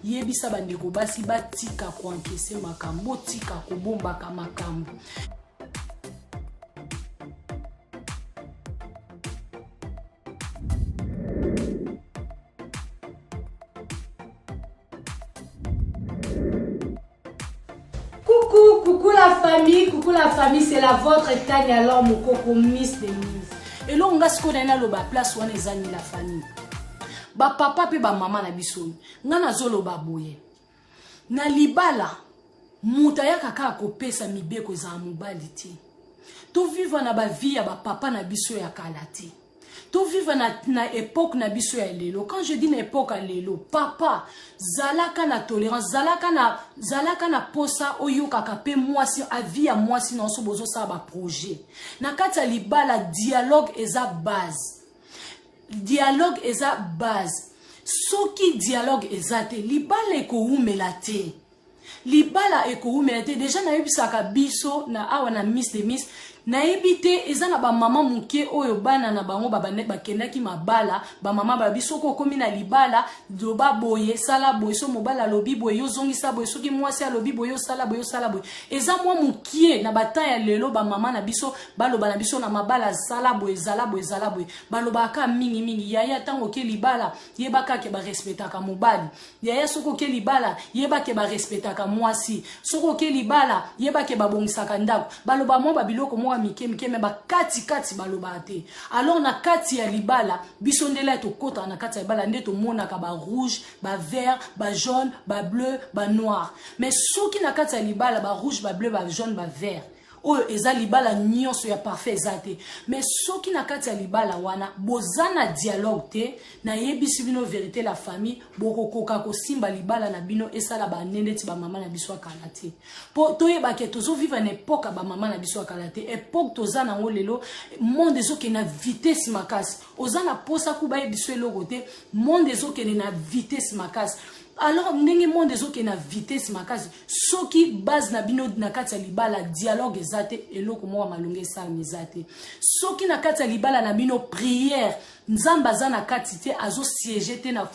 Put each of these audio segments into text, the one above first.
Yebisa bandeko basi batika koankese makambo, botika kobombaka makambo. Coucou, coucou la famille, coucou la famille, c'est la vôtre Tania alors Mokoko, Miss de Miss. Eloko nga sikoyo naye naloba place wana eza ni la famille. Ba papa pe ba mama na biso, nga nazoloba boye. Na libala, moto ayaka kaka kopesa mibeko ezala mobali te. To vivre na ba vie ya ba papa na biso ya kala te. To vivre na époque na biso ya lelo. Quand je dis na époque ya lelo, papa, zalaka na tolérance, zalaka na posa oyokaka pe mwasi, avis ya mwasi na oso bozosala ba projet. Na kati ya libala, dialogue eza base. Dialogue eza base. Soki dialogue eza te, libala ekowumela te. Libala ekowumela te. Deja nayebisaka biso na awa na Miss de Miss, nayebi te eza na ba mama moke oyo bana na bango bakendaki mabala, ba mama balobi soki okomi na libala loba boye, sala boye, so mobali alobi boye yo zongisa boye, soki mwasi alobi boye yo sala boye, yo sala boye. Eza mwa mokie na ba temps ya lelo ba mama na biso baloba na biso na mabala sala boye, zala boye, zala boye. Balobaka kaka mingi mingi, yaya tango oke libala yeba kaka ke ba respectaka mobali. Yaya soki oke libala yeba ke ba respectaka mwasi. Soki oke libala yeba ke babongisaka ndako. Baloba mwa ba biloko mwa mike mike mais ba kati kati balobaka te. Alors na kati ya libala biso nde la tokotaka na kati ya libala nde tomonaka ba rouge, ba vert, ba jaune, ba bleu, ba noir. Mais soki na kati ya libala ba rouge, ba bleu, ba jaune, ba vert oyo eza libala nyonso ya parfait eza te. Mais soki na kati ya libala wana boza na dialogue te, nayebisi bino vérité la famille, bokokoka kosimba libala na bino esala ba nde neti ba mama na biso ya kala te. Po toyeba ke tozo vivre na époque ya ba mama na biso ya kala te. Époque toza nango lelo, monde ezokende na vitesse makasi. Oza na posa kuba ye biso eloko te, monde ezokende na vitesse makasi. Alors ndenge monde ezokende na vitesse makasi, soki base na bino na kati ya libala dialogue eza te, eloko moko ya malonga esalama eza te. Soki na kati ya libala na bino prière, Nzambe aza na kati te, azo siéger te na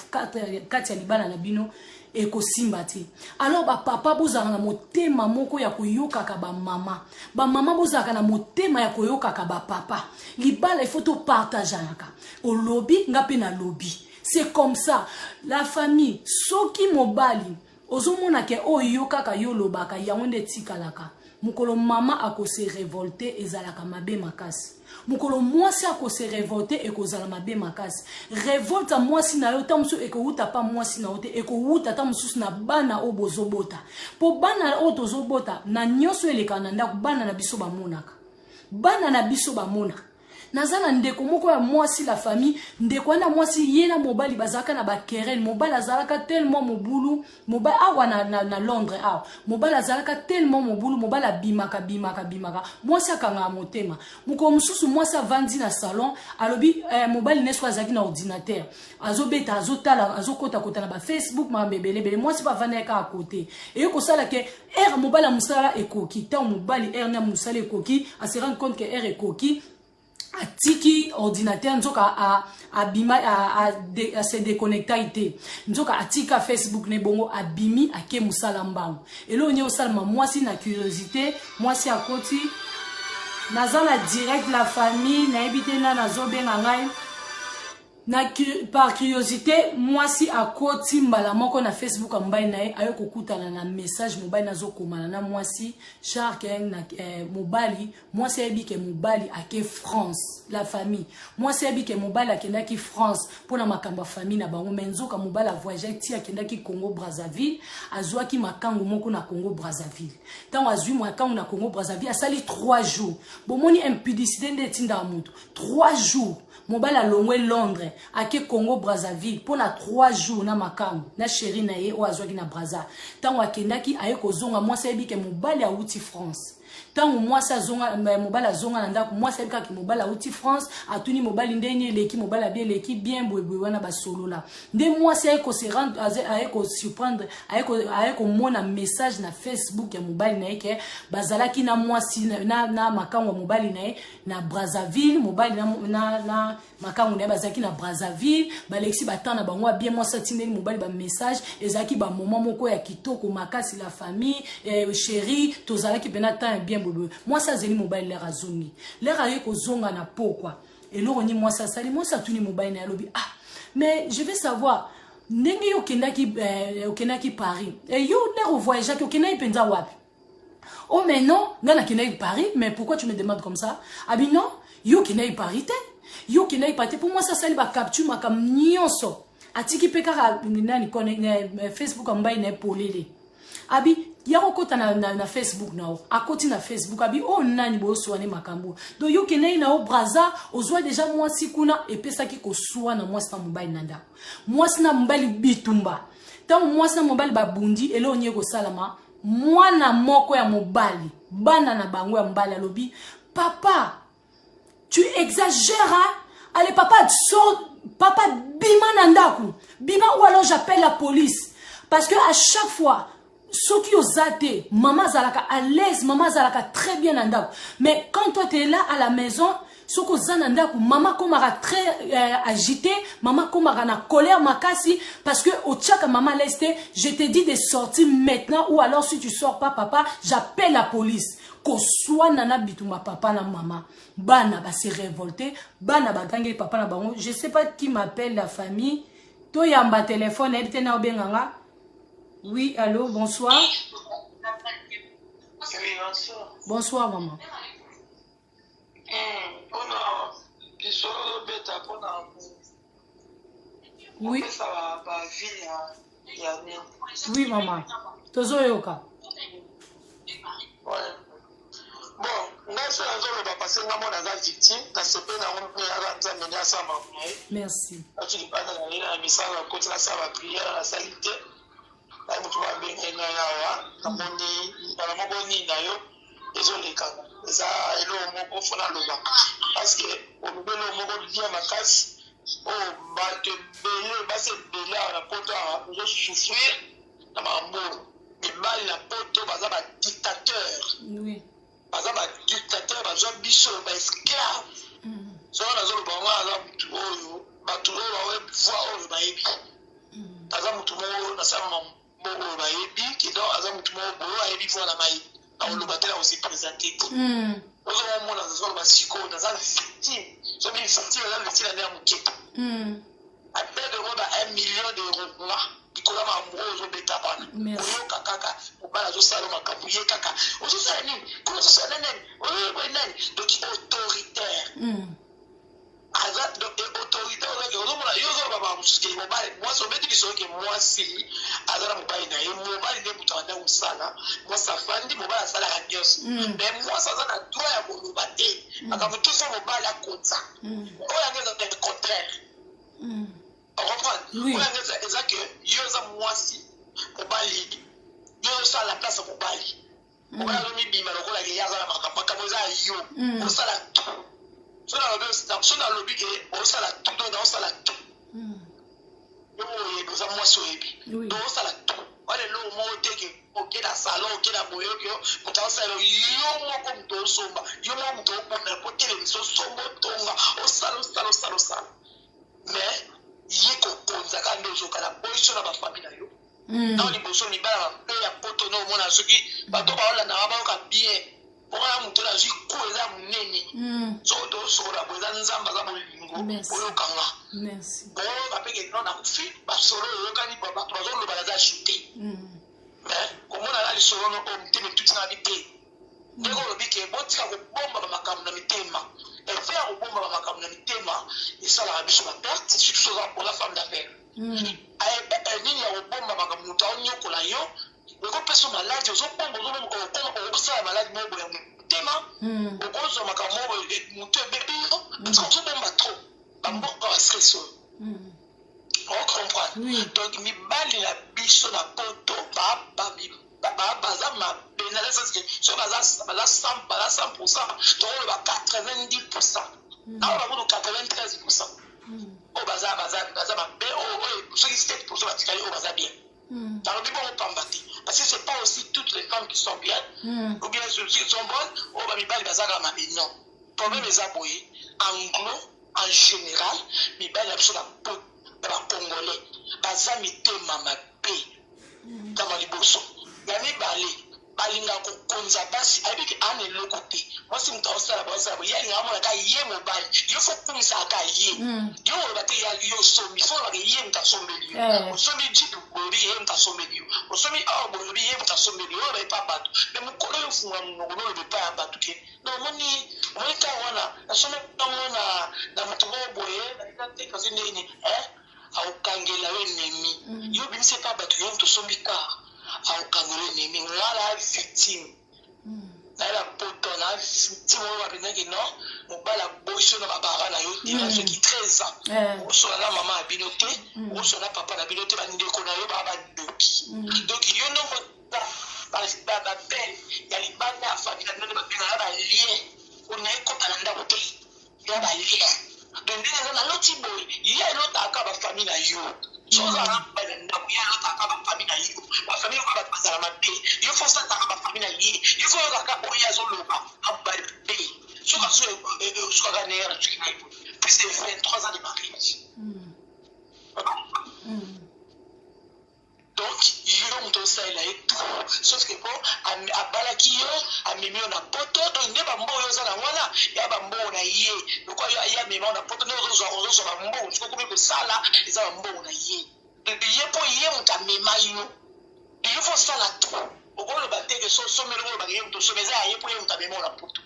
kati ya libala na bino, ekosimba te. Alors ba papa bozalaka na motema moko ya koyokaka ba mama, ba mama bozalaka na motema ya koyokaka ba papa. Libala il faut to partageanaka. Olobi nga pe nalobi. C'est comme ça. La famille, soki mobali ozomona ke oyo yo kaka yo lobaka yango nde etikalaka. Mokolo mama ako se révolter ezalaka mabe makasi. Mokolo mwasi ako se révolter ekozala mabe makasi. Révolte ya mwasi na yo, ta mosusu ekowuta pa mwasi na yo te, ekowuta ta mosusu na bana oyo bozobota. Po bana oyo tozobota na nyonso elekaka na ndako, bana na biso bamonaka. Bana na biso bamonaka. Naza na ndeko moko ya mwasi la famille, ndeko wana mwasi ye na mobali bazalaka na ba querelle, mobali azalaka tellement mobulu, mobali awa na Londres awa, mobali azalaka tellement mobulu, mobali abimaka, bimaka, bimaka, mwasi akangaka motema. Mokolo mosusu mwasi avandi na salon, alobi mobali ne soki azalaki na ordinateur, azobeta, azotala, azokota-kota na ba Facebook, makambo ebele ebele, mwasi pe avandaki kaka kote. Eye kosala ke heure mobali ya mosala ekoki, ntango mobali heure ya mosala ekoki, a se rendre compte que heure ekoki, atiki ordinateur, nzoka abima, a se déconnecta te, nzoka atika Facebook ne bongo abimi ake mosala mbangu. Eloko nini osalama mwasi na curiosité, mwasi akoti naza na direct la famille, nayebi te na nazobenga ngai. Na par curiosité, mwasi akoti mbala moko na Facebook ya mobali na ye, aye kokutana na message mobali nazokomana na mwasi, Charles na mobali, mwasi ayebi ke mobali ake France, la famille. Mwasi ayebi ke mobali akendaki France mpona makambo ya famille na bango, mais nzoka mobali a voyagé ti akendaki Congo Brazzaville, azwaki makangu moko na Congo Brazzaville. Tango azwi makangu na Congo Brazzaville, asali 3 jours. Bomoni impudicité nde etindaka moto. 3 jours. Mobali alongwe Londres, ake Congo Brazzaville mpona 3 jours na makangu na chéri na ye oyo azwaki na Brazza. Tango akendaki aye kozonga, mwasi ayebi ke mobali awuti France. Tango mwasi azonga, mobali azonga na ndako, mwasi ayebi kaka ke mobali awuti France, atuni mobali ndenge nini eleki, mobali abi eleki bien boye boye wana basolola. Nde mwasi aye ko se rendre, aze, aye ko surprendre, aye ko, aye komona message na Facebook ya mobali na ye ke bazalaki na mwasi na, na, na makangu ya mobali na ye na Brazzaville, mobali na, na, na, na makangu na ye bazalaki na Brazzaville, balekisi batemps na bango ya bien. Mwasi atindeli mobali bamessage, ezalaki bamoment moko ya kitoko makasi, la famille. Chéri, tozalaki mpena temps ya bien boye. Mwasi azeli mobali, l'heure azongi, l'heure aye kozonga na pokwa, eloko nini mwasi asali? Mwasi atuni mobali na ye, alobi: "Ah, mais je vais savoir ndenge yo okendaki Paris. Yo l'heure ovoyageaki, okendaki mpenza wapi?" "Oh mais non, nga nakendaki Paris, mais pourquoi tu me demandes comme ça?" Abi: "Non, yo okendaki Paris te, yo okendaki Paris te." Mpo mwasi asali bacapture, makambo nyonso atiki mpe kaka nani, Facebook ya mobali na ye polele. Abi ya kokota na Facebook na yo. Akoti na Facebook, abi: "Oyo nani boswane makambo? Donc yo okendaki na yo Braza, ozwa deja mwasi kuna." Epesaki koswana mwasi na mobali na ndako, mwasi na mobali bitumba. Ntango mwasi na mobali babundi, eloko nini ekosalama? Mwana moko ya mobali, bana na bango ya mobali, alobi: "Papa, tu exagères, hein? Allez papa, sors, papa, bima na ndako, bima, ou alors j'appelle la police, parce que à chaque fois soki oza te, mama azalaka à l'aise, mama azalaka très bien na ndako. Mais quand toi tu es là à la maison, soki oza na ndako, mama akomaka très agité, mama akomaka na colère makasi, parce que otiaka mama à l'aise te. Je te dis de sortir maintenant, ou alors si tu sors pas, papa, j'appelle la police." Koswana na bitumba, papa na mama, bana base révolté, bana bagangeli papa na bango. Je sais pas qui m'appelle, la famille. Toyamba telefone, nayebi te na obenganga. Oui, allô, bonsoir. Oui, bonsoir. Bonsoir maman. Mpona lisolo ozobeta mpona kopesa baavis ya nini? Oui mama, tozoyoka. Ouais. Bon, ngai so nazoloba parce nga mona aza victime, nasepe nango mpe aka Nzambe nde asala makambo na ye. Merci. Ati libanda na ye na misala, akoti, nasala baprière, nasali te. Ngai motu babengai ngai awa, namoni mbala moko nini na yo ezolekana, eza eloko moko fo naloba, parce que olobi eloko moko bien makasi oyo bato ebele, basi ebele awa na Poto awa ozosouffrir na makambo oyo. Mibali na Poto baza badictateur. Baza badictateur, bazwa biso baesclave. Soki nazoloba ngo, aza motu oyo bato oyo baoye voi oyo bayebi, aza motu moko nasala mambo oyo bayebi kido, aza motu moko boyo ayebi voi na ngai, nakoloba te, na kose présenter te. Ozomomona, nazoloba sikoyo, naza victime. Soki victime, aza victime na nde ya moke te. Aperdre ngo ba 1 million d'euro nga likolo ya makambo oyo ozobeta bana. Oyoka kaka mobali azosala makambo, ye kaka ozosala nini kuna, ozosala nani, oyoboye nani, donc autoritaire. Aza donc autorité ozaki, ozomona yo ozoloba makambo mosusu ke mobali, mwasi, obeti biso ke mwasi aza na mobali na ye, mobali nde moto anda kosala, mwasi afandi, mobali asalaka nyonso. Mais mwasi aza na droit ya koloba te, makambo nyonso mobali akonza. Oyo yango eza le contraire. Ocomprendre? Oui. Oyo yango eza ke yo oza mwasi, mobali, yo ozosala na place ya mobali. Mobali azomibima lokola ke ye aza na makambo, makambo eza ya yo. Osala tout. So nalobi ke osala tout, donc naosala tout. Yo oyebi, oza mwasi, oyebi. Donc osala tout wana, eloko moko te ke oke na salon, oke na boye, oke moto aosala, yo moko moto osomba, yo moko moto obunda po telemisa, osomba, otonga, osala, osala, osala, osala. Mais ye kokonzaka nde ozokala boyiso na bafamille na yo. Ntango liboso mibala mabe ya Poto nde omona, soki bato baolandaka bayoka bien, mpona moto oyo azwi ku eza monene. Soki tosokola boye, eza Nzambe aza bolingo. Oyokanga. Boyoka mpe ke no nakufi, basolo oyokani, bato bazoloba naza ajouté. Mais komona na lisolo no oyo, motema etuti na bi te. Ndenge olobi ke botika kobomba bamakambo na mitema, effet ya kobomba bamakambo na mitema esalaka biso baperte, surtout soza oza femme d'affaire. Nini ya kobomba makambo, moto aonyokola yo, ekopesa maladi, ozobomba, ozobomba, okoma okosala maladi moko boye ya motema. Okozwa makambo moko boye, moto ebebi yo parce que ozobomba trop, bamboka bastress oyo. Ocomprendre? Oui. Donc mibali na biso na Poto baza mabe na sens ke soki baza 100, baza 100, tokoloba 90, naoloba kutu 93 oyo baza mabe. Oyo soki 7 batikali oyo baza bien. Nalobi bongo pamba te, parce que c'est pas aussi toutes les femmes qui sont bien ou bien qui sont bonnes. Oyo bamibali bazalaka mabe, non. Problème eza boye, anglo. En général, mibali na biso na na ba congolais baza mitema mabe. Kama liboso ya mibale, balingaka kokonza basi. Ayebi ke ana eloko te, mwasi moto aosala baosala boye, ye alingaka amona kaka ye mobali. Yo fo kumisaka kaka ye. Yo oloba te ya yo osombi, fo olobaka ye moto asombeli yo. Osombi jeep, bolobi ye moto asombeli yo. Osombi awa, bolobi ye moto asombeli yo. Oloba epa bato, mais mokolo oyo ofungola monoko noloba epai ya bato ke non, omoni, omoni kaka wana nasombi yango na moto moko boye, naza te kasi ndenge nini akokangela yo ennemi. Yo obimisi epa bato, yo moto osombi car, akokangela yo ennemi. Nga na victime nayela poto, na victime oyo babengaki non, mobali aboyisi yo na babara na yo te. Soki 13 ans, okosola na mama ya bino te, okosola na papa na bino te, bandeko na yo baa bandoki. Donc yo ndongo babele ya libanda ya famille na bino nde babengaka balien, olinga ekota na ndako te ya balien. Donc ndenge eza, naloti boye, ye elotaka bafamille na yo. So ozala mobali na ndako, ye alotaka bafamille na yo, bafamille oyo bato bazala mabe. Yo fo osataka bafamille na ye, yo fo oyokaka oyo azoloba amobali mabe. Soki asukaka ndenge na soki na ye, plus de 23 ans de mariage. Donc yo moto osalela ye tout, sauf que po abalaki yo, amemi yo na poto. Donc nde bambongo oyo oza na wana ya bambongo na ye. Lokwa yo aye amema yo na poto, nde ozozwa bambongo. Soki okomi kosala, eza bambongo na ye. Ye mpo ye moto amema yo, yo fo osala tout. Okoloba te ke so osomeli, okolobaka ye moto osomeli, eza ya ye mpo ye moto amema yo na poto.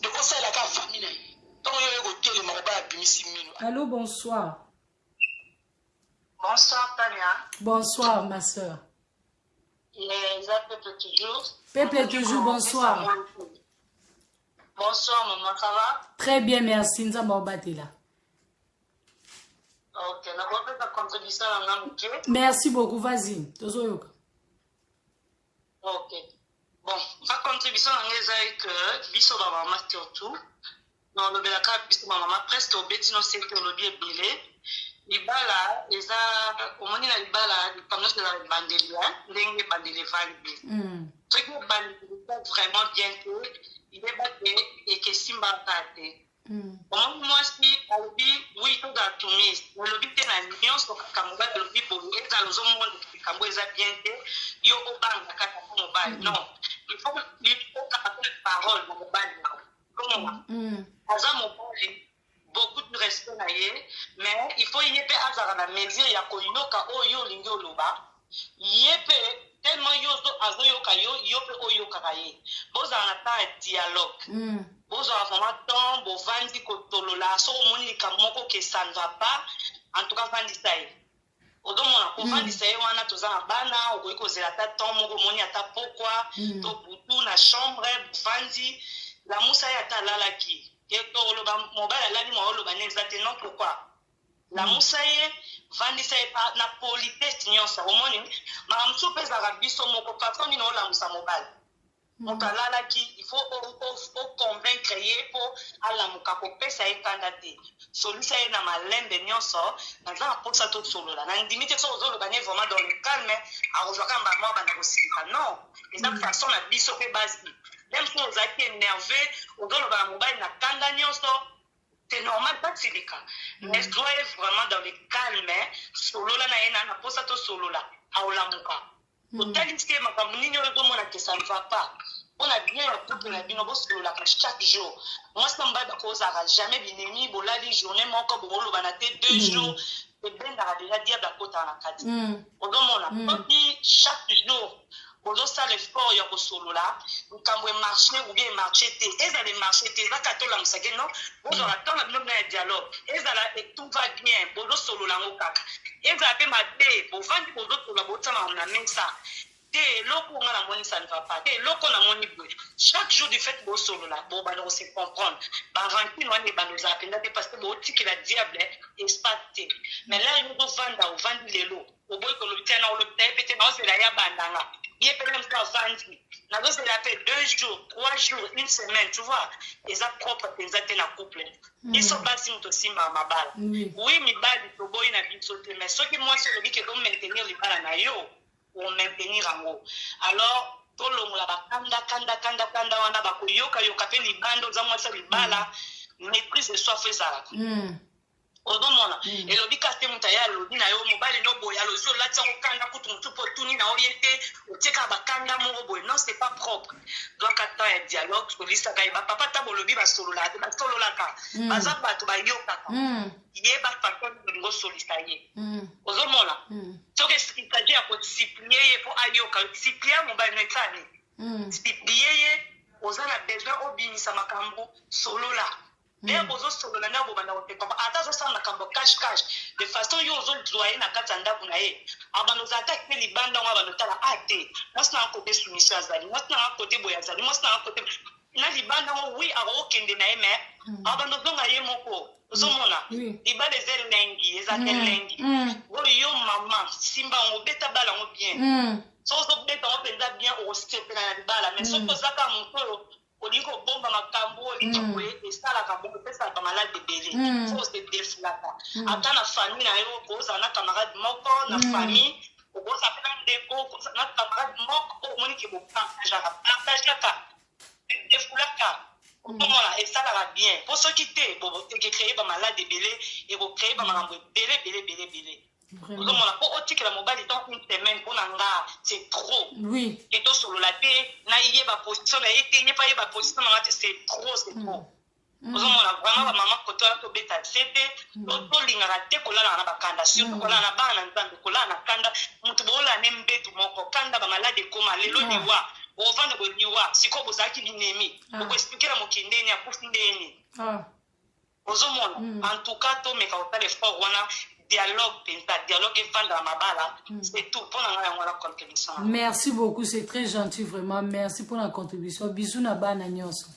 Donc osalelaka famille na ye. Ntango yo oye kotelema, mobali abimisi mino. Allô, bonsoir. Bonsoir Tania. Bonsoir ma soeur. Les peuple toujours. Peuple toujours, bonsoir. Bonsoir maman, ça va? Très bien, merci. Nzambe obatela. Ok, nakopesa contribution na nga moke. Merci beaucoup, vas-y. Tozoyoka. Ok. Bon, ma contribution na nga eza que biso bamama surtout, nalobelaka biso bamama, presque obeti no sete, olobi ebele. Libala eza, omoni, na libala likambo nyonso ezala ebandeli, ndenge ebandeli evandi. Soki ebandeli eza vraiment bien te, yeba te ekesimbaka te. Omoni, mwasi alobi oui, tozala soumise, olobi te na nyonso kaka mobali alobi boye. Ezala ozomona likambo eza bien te, yo obanga kaka mpo mobali. Non, il faut okaka mpe parole na mobali na omona aza mobali, beaucoup de respect na ye, mais il faut ye mpe azalaka na mesure ya koyoka oyo yo olingi oloba. Ye mpe tellement yo azoyoka yo, yo mpe oyokaka ye, bozala na temps ya dialogue. Bozwaka vraiment temps, bovandi kotolola. Soki omoni likambo moko ke ça ne va pas, en tout cas vandisa ye. Ozomona, kovandisa ye wana, toza na bana, okoki kozela ata temps moko, omoni ata pokwa to butu na chambre, bovandi, lamusa ye ata alalaki. To oloba mobali alali, mwa oloba nde eza te. Non, pourquoi? Lamusa ye, vandisa ye na politesse nyonso. Omoni, makambo mosusu mpe ezalaka biso moko. Façon nini olamusa mobali? Moto alalaki, il faut oconvaincre ye mpo alamuka. Kopesa ye kanda te, solisa ye na malembe nyonso. Naza na mposa tosolola, na ndimi te. Soki ozoloba ne vraiment dans le calme, akozwaka mbala moko banda kosilika. Non, eza façon na biso mpe basi. Même soki ozalaki énervé, ozoloba na mobali na kanda nyonso, c'est normal basilika, mais soyez vraiment dans le calme. Solola na ye na mposa tosolola, aolamuka. Otalisi ye makambo nini oyo ozomona ke ça ne va pas. Mpona bien ya couple na bino, bosololaka chaque jour. Mwasi na mobali bakozalaka jamais binemi. Bolali journée moko, bokolobana te 2 jours, ebendaka déjà diable akotaka na kati. Ozomona, soki chaque jour bozosala effort ya kosolola, likambo emarche ou bien emarche te, ezala emarche te, eza kaka tolamusake. No, bozwaka temps na bino bina ya dialogue. Ezala tout va bien, bozosolola yango kaka. Ezala mpe mabe, bovandi, bozosolola, botiama na mesa te: eloko nga namoni ça ne va pas te, eloko namoni boye. Chaque jour du fait bosolola, bobanda kose comprendre. Barancune wana ebanda ozala mpenza te, parce que bootikela diable espace te. Mais là yo ozovanda, ovandi lelo, oboyi kolobi te, na olobi na ye mpe te, naozela ya bandanga ye mpe mosu avandi, nazozela mpe 2 jours, 3 jours, une semaine, tu vois, eza propre mpenza te na couple. Biso basi moto osimbaka mabala. Oui, mibali toboyi na biso te, mais soki mwasi olobi ke omaintenir libala na yo, omaintenir yango. Alors tolongola bakanda, kanda, kanda, kanda wana bakoyokayoka mpe libanda. Oza mwasi ya libala. Maîtrise de soi fo ezalaka. Ozomona, elobi kasi te moto aye alobi na yo, mobali no boye alozi, olati yango kanda kutu motu mpo otuni na yo ye te, otiekaka bakanda moko boye. Non, c'est pas propre. Zwaka temps ya dialogue, solisaka ye. Bapapa ata bolobi, basololaka te, basololaka. Baza bato bayokaka. Yeba façon nini olingi osolisa ye. Ozomona, soki il s'agit ya kosupplier ye mpo ayoka yo, supplie mobali no esala nini? Supplie ye. Oza na besoin obimisa makambo, solola. Nde bozosolola, nde bobanda kotepa. Ata azosala makambo cache cache, de façon yo ozozwa ye na kati ya ndako na ye, abanda ozala ata te libanda yango, abanda otala a te mwasi nanga kote soumission azali, mwasi nanga kote boye azali, mwasi nanga kote na libanda yango. Wi, akokokende na ye, mais abanda ozonga ye moko. Ozomona, libala eza elengi, eza elengi oyo. Yo mama, simba yango, obeta bala yango bien. Soki ozobeta yango mpenza bien, okosepela na libala. Mais soki oza kaka moto oyo olingi kobomba makambo, olingi boye, esalaka bongo, epesaka bamalade ebele. Fo ose défoulaka ata na famille na yo. Okozala na camarade moko na famille, okozala mpe na ndeko, okozala na camarade moko omoni ke bopartageaka, partageaka, défoulaka. Okomona esalaka bien, mpo soki te, ekocréer bamalade ebele, ekocréer bamakambo ebele ebele ebele ebele. Ozomona, mpo otikela mobali temps une semaine, mpo na nga c'est trop. Ke tosolola te, nayeba position na ye te, ye mpe ayeba position na nga te, c'est trop, c'est trop. Ozomona, vraiment bamama kote wana tobeta se te. Tolingaka te kolalaka na bakanda, surtout kolala na bana na Nzambe, kolala na kanda. Moto boolala ne mbetu moko, kanda, bamalade ekoma lelo. Liwa, ovanda boye, liwa. Sikoyo bozalaki binemi, okoexpliquer na mokili ndeni akufi ndeni? Ozomona, en tout cas tomeka kosala effort wana, dialogue mpenza, dialogue evanda na mabala. C'est tout mpo na ngai, yango wana contribution. Merci beaucoup, c'est très gentil vraiment. Merci pour la contribution. Bisous na bana nyonso.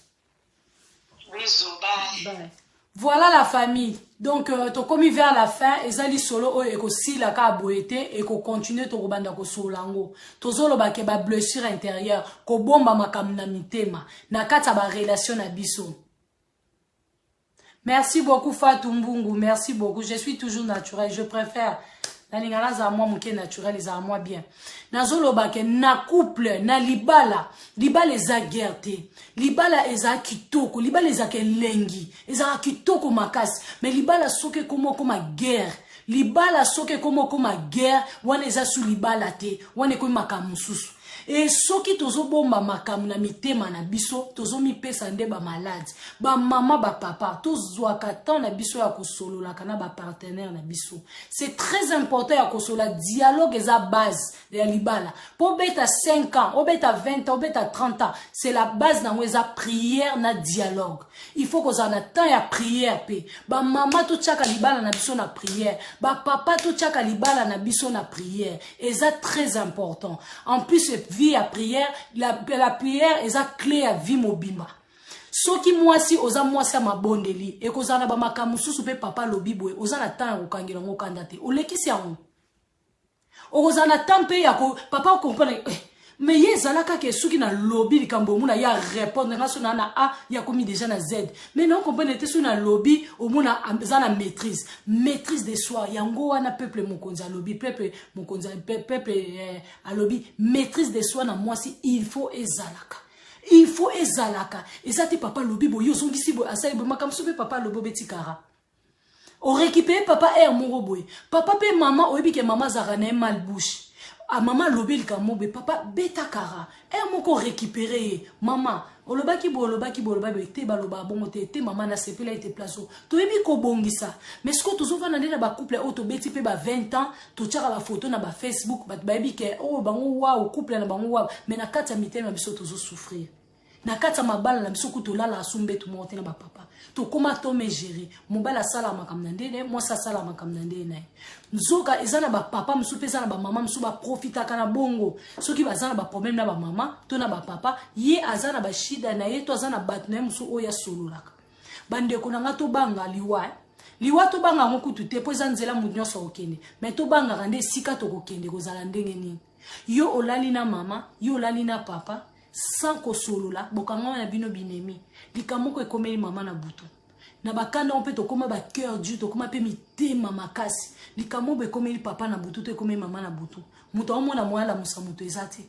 Bisous, bye. Bye. Voilà la famille. Donc tokomi vers la fin, ezali solo oyo ekosila kaka boye te, ekocontinuer, tokobanda kosolola yango. Tozoloba ke ba blessure intérieure, kobomba makambo na mitema, na kati ya ba relation na biso. Merci beaucoup Fatou Mbungu, merci beaucoup. Je suis toujours naturel, je préfère. Nalinga nazala mwa moke naturel, ezala mwa bien. Nazoloba ke na couple, na libala, libala eza guerre te. Libala eza kitoko, libala ezalaka elengi, ezalaka kitoko makasi. Mais libala soki ekoma okoma guerre, libala soki ekoma okoma guerre, wana eza su libala te, wana ekomi makambo mosusu. E soki tozobomba makambo na mitema na biso, tozomipesa nde bamaladi. Bamama, bapapa, tozwaka temps na biso ya kosololaka na bapartenaire na biso. C'est très important ya kosolola. Dialogue eza base ya libala. Mpo obeta 5 ans, obeta 20 ans, obeta 30 ans, c'est la base nango eza prière na dialogue. Il faut kozala na temps ya prière. Mpe bamama, totiaka libala na biso na prière. Bapapa, totiaka libala na biso na prière, eza très important. En plus, vie ya prière, la prière eza clé ya vie mobimba. Soki mwasi oza mwasi ya mabondeli, ekozala na bamakambo mosusu. Mpe papa alobi boye, oza na temps ya kokangela yango kanda te, olekisi yango. Okozala na temps mpe ya papa ocomprendre eh, mais ye ezala kaka soki nalobi likambo, omona ye arépondre nga. So naa na A, ye akomi déjà na Z. Mais na ocomprendre te, soki nalobi, omona eza na maîtrise, maîtrise de soi. Yango wana peuple mokonzi alobi, peuple mokonzi, peuple alobi maîtrise de soi na mwasi il faut ezalaka, il faut ezalaka. Eza te papa alobi boye, ozongisi boye, asali boye makambo. So mpe papa alobi, obetikara, orécupérer papa aire moko boye. Papa mpe mama, oyebi ke mama azalaka na ye mal bouche. Ah, mama alobi likambo boye, papa beta kara aire moko, récupérer ye. Mama olobaki boye, olobaki boye, olobaki boye te, balobaka bongo te te. Mama, nasepela ete place oyo toyebi kobongisa. Mais sikoyo tozovanda nde na bacouple oyo tobeti mpe ba 20 ans, totiaka bafoto na bafacebook, bato bayebi ke oyo bango waw, couple na bango waw. Mais na kati ya mitema biso tozosouffrir. Na kati ya mabala na biso ku tolala asu mbetu moko te na bapapa. Tokóma tome gérer. Mobali asalaka makambo na ndenge, mwasi asalaka makambo na ndenge na ye. Nzoka eza na bapapa mosusu mpe eza na bamama mosusu baprofitaka na bongo. Soki baza na baproblème na bamama to na bapapa, ye aza na bashida na ye to aza na bato na ye mosusu oyo asololaka. Bandeko na nga, tobanga liwa. Liwa tobanga yango kutu te, mpo eza nzela moto nyonso akokende. Mais tobangaka nde esika tokokende kozala ndenge nini. Yo olali na mama, yo olali na papa sans kosolola, bokanga na bino binemi. Likambo moko ekomeli mama na butu na bakanda mpe tokóma bacœur dur, tokóma mpe mitema makasi. Likambo moko ekomeli papa na butu to ekomeli mama na butu, moto aomona moya alamusa moto eza te.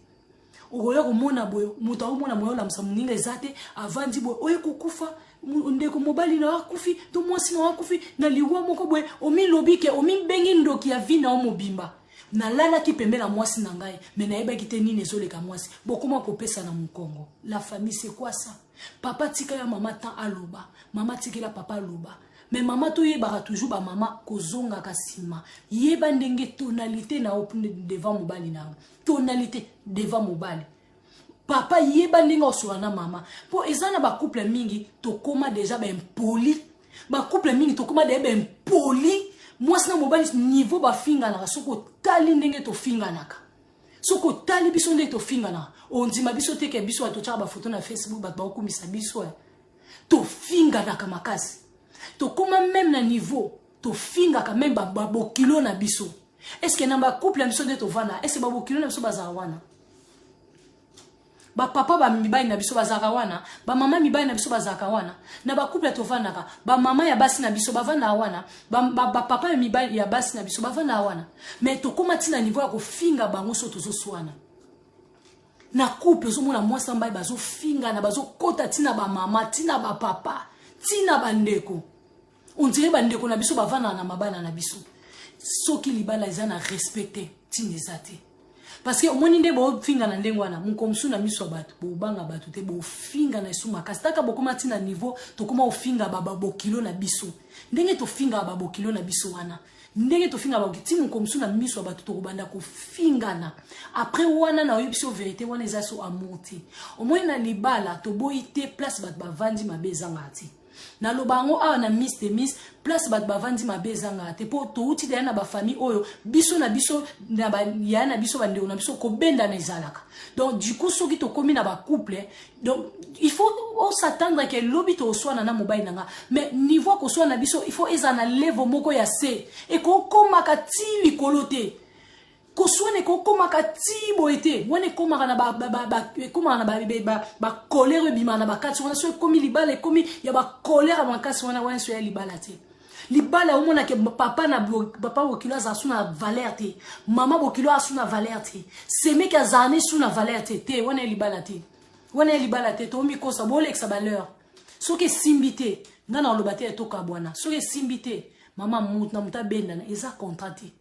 Okoya komona boye, moto aomona moya olamusa moninga eza te. Avandi boye, oye kokufa. Ndeko mobali na yo akufi to mwasi na yo akufi na liwa moko boye, omilobi ke omibengi ndoki ya vie na yo mobimba. Nalalaki pembe na mwasi na ngai, me nayebaki te nini ezoleka mwasi. Bokoma kopesa na mokongo. La famille, c'est quoi ça? Papa tika ya mama tan aloba, mama tikela papa aloba. Me mama, toyebaka toujours bamama kozongaka nsima. Yeba ndenge tonalité na yo devant mobali na yo, tonalité devant mobali. Papa, yeba ndenge osola na mama, mpo eza na bacouple mingi tokóma déjà baimpoli. Bacouple mingi tokóma déjà baimpoli. Mwasi na mobali, niveau bafinganaka, soki otali ndenge tofinganaka, soki otali biso ndenge tofinganaka, ondima biso te ke biso bato totyaka bafoto na Facebook, bato bakokumisa biso. Tofinganaka makasi, tokóma même na niveau tofingaka même babokilo na biso. Est-ce na bacouple na biso nde tovanda, est-ce babokilo na biso bazala wana? Bapapa bamibali na biso bazalaka wana? Bamama mibali na biso bazalaka wana? Na bacouple tovandaka, bamama ya basi na biso bavandaka wana? Bapapa ya mibali ya basi na biso bavandaka wana? Mais tokóma ntina niveau ya kofinga bango. So tozoswana na couple, ozomona mwasi na mobali bazofingana, bazokɔta ntina bamama, ntina bapapa, ntina bandeko. On dirait bandeko na biso bavandaka na mabala na biso. Soki libala eza na respect te, ntina eza te, parce que omoni nde bofinga na ndenge wana, moko mosusu na miso ya bato bobanga bato te, bofinga na esu makasi. Taka bokóma ntina niveau tokóma kofinga babokilo na biso. Ndenge tofingaka babokilo na biso wana, ndenge tofingaka baboki ti moko mosusu na miso ya bato tokobanda kofingana. Après wana, na oyebi so vérité wana eza so amour te. Omoni, na libala toboyi te, place bato bavandi mabe ezangaka te. Naloba yango awa na Miss de Miss, place bato bavandi mabe ezangaka te, mpo touti deya na bafamille oyo biso na biso na yaya na biso, bandeko na biso, kobendana ezalaka. Donc du coup, soki tokómi na bacouple, donc il faut os'attendre ke lobi tokoswana na mobali na nga, mais niveau ya koswana na biso, il faut ezala na level moko ya se, ekokomaka ti likolo te. Koswana ekokomaka ti boye te. Wana ekomaka na bacolère, ebimaka na bakati wana. So ekomi libala, ekomi ya bacolère ya makasi wana, wana so ya libala te. Libala omonake papa na papa bokilo azala su na valeur te, mama bokilo aza su na valeur te, semeki azala ne su na valeur te. Te, wana ya libala te, wana ya libala te. Tomikosa, bolekisa bal'heure. Soki esimbi te, nga na oloba te etokabwana. Soki esimbi te, mama, mutu na motu abendana, eza contrat te.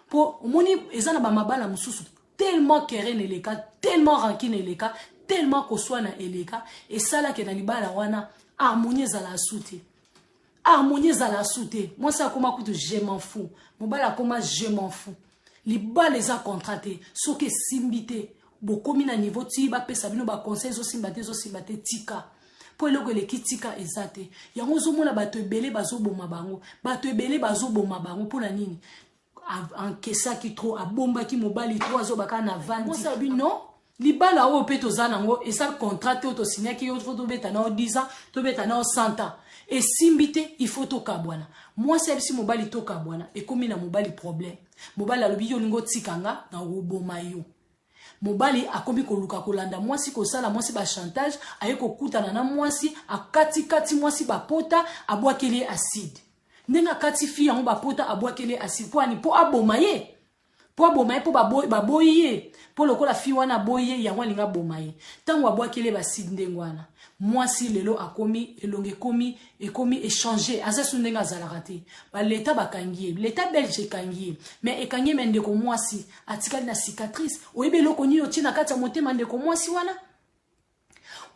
Mpo omoni, eza na bamabala mosusu, tellement querelle eleka, tellement rancune eleka, tellement koswana eleka, esalaki na libala wana harmonie ezala su te, harmonie ezala su te. Mwasi akóma kutu "je m'en fous", mobali akóma "je m'en fous". Libala eza contrat te. Soki esimbi te, bokomi na niveau ti bapesa bino baconseil, ezosimba te, ezosimba te, tika, mpo eloko eleki tika eza te. Yango ozomona bato ebele bazoboma bango, bato ebele bazoboma bango. Mpona nini? Ankesaki trop, abombaki mobali trop, azobaka na vandi. Non, libala oyo mpe toza nango eza contrat te oyo tosignaki yo faut tobeta nao 10 ans, tobeta nao 100 ans. Esimbi te, il faut tokabwana. Mwasi ayebisi mobali tokabwana, ekomi na mobali problème. Mobali alobi: "Yo olingi otika nga, na koboma yo." Mobali akomi koluka kolanda mwasi, kosala mwasi bachantage. Aye kokutana na mwasi, akatikati mwasi bapota, abwakeli ye acide. Ndenge akati fille yango bapota, abwakeli ye acide. Mpo ani? Mpo aboma ye, mpo aboma ye, mpo baboyi ye, mpo lokola fille wana aboyi ye, yango alingi aboma ye. Ntango abwakeli ye baacide ndenge wana, mwasi lelo akomi elongo ekomi échange, aza su ndenge azalaka te. Baleta bakangi ye, leta belge ekangi ye, mais ekangi ye, mais ndeko mwasi atikali na cicatrice. Oyebi eloko nini otie na kati ya motema ndeko mwasi wana?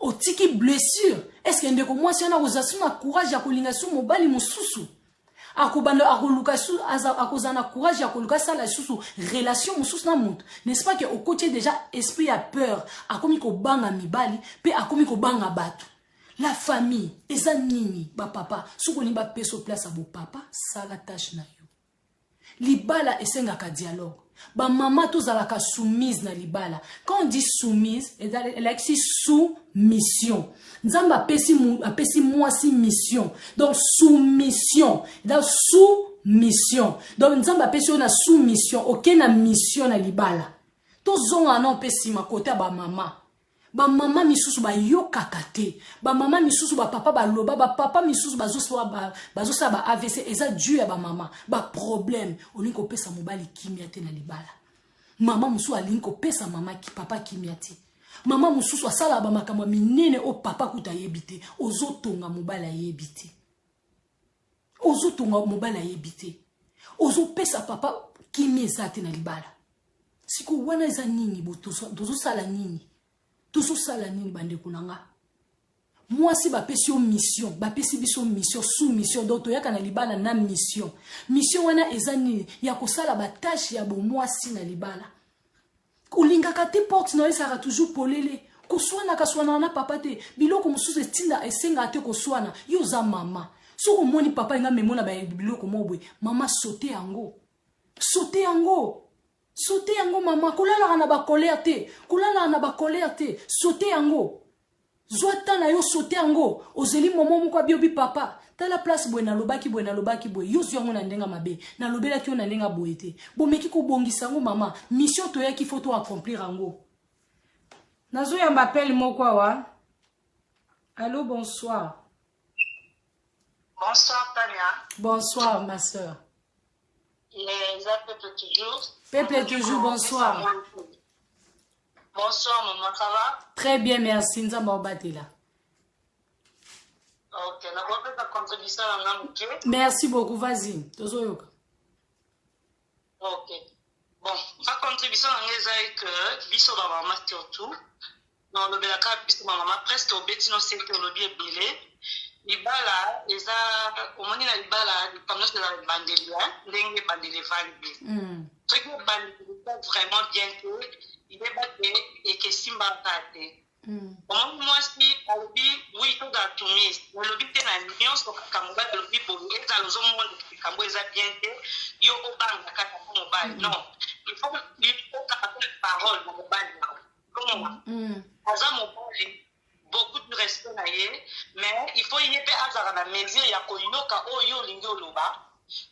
Otiki blessure. Est-ce ndeko mwasi wana akozala su na courage ya kolinga su mobali mosusu? Akobanda akoluka su, akozala na courage ya koluka asala lisusu relation mosusu na moto? N'est-ce pas ke okotie déjà esprit ya peur? Akomi kobanga mibali mpe akomi kobanga bato. La famille, eza nini? Bapapa, soki olingi bapesa place ya bopapa, sala tâche na yo. Libala esengaka dialogue. Bamama, tozalaka soumise na libala. Quand on dit soumise, elakisi soumission. Nzambe apesi mwasi mission, donc soumission, donc soumission. Donc Nzambe apesi oyo na soumission, oke na mission na libala. Tozonga na mpe nsima kote ya bamama. Bamama misusu bayokaka te, bamama misusu, bapapa baloba, bapapa misusu bazosala ba AVC. Eza dû ya bamama baproblème. Olingi kopesa mobali kimia te na libala. Mama mosusu alingi kopesa mama, papa kimia te. Mama mosusu asalaka bamakambo ya minene oyo papa kuta ayebi te. Ozotonga mobali ayebi te, ozotonga mobali ayebi te, ozopesa papa kimia eza te na libala. Sikoyo wana eza nini? Tozosala nini? Tozosala nini, bandeko na nga? Mwasi bapesi yo mission, bapesi biso mission, sous mission. Donc toyaka na libala na mission. Mission wana eza nini? Ya kosala batâches ya bomwasi na libala. Kolingaka te, porte na yo ezalaka toujours polele. Koswanaka swanaka na papa te. Biloko mosusu etinda esengaka te koswana. Yo oza mama, soki omoni papa alinga memona biloko moko boye, mama, saute yango, saute yango, saute yango. Mama, kolalaka na bacolère te, kolalaka na bacolère te. Saute yango, zwa ta na yo, saute yango. Ozeli momo moko abiobi: "Papa, tala place boye, nalobaki boye, nalobaki boye, yo zwi yango na ndenge mabe, nalobelaki yo na ndenge boye te." Bomeki kobongisa yango. Mama, mission toyaki, faut to accomplir yango. Nazoyamba appel moko awa. Allo, bonsoir. Bonsoir, Tania. Bonsoir, ma sœur. Eza Peuple toujours. Peuple toujours, bonsoir. Bonsoir, maman, ça va? Très bien, merci. Nzambe aobatela. Ok, nakopesa contribution na nga moke. Merci beaucoup, vas-y, tozoyoka. Ok. Bon, ma contribution na nga eza que biso bamama surtout, nalobelaka biso bamama, presque obeti no sete, olobi ebele. Libala eza, omoni, na libala likambo nyonso ezala ebandeli, ndenge ebandeli evandi. Soki ebandeli eza vraiment bien te, yeba te ekesimbaka te. Omoni, mwasi alobi oui, tozala soumise, olobi te na nyonso kaka mobali alobi boye. Ezala ozomona likambo eza bien te, yo obanga kaka mpo mobali. Non, il faut okaka mpe parole na mobali na omona aza mobali, beaucoup de respect na ye, mais il faut ye mpe azala na mesure ya koyoka oyo olingi oloba.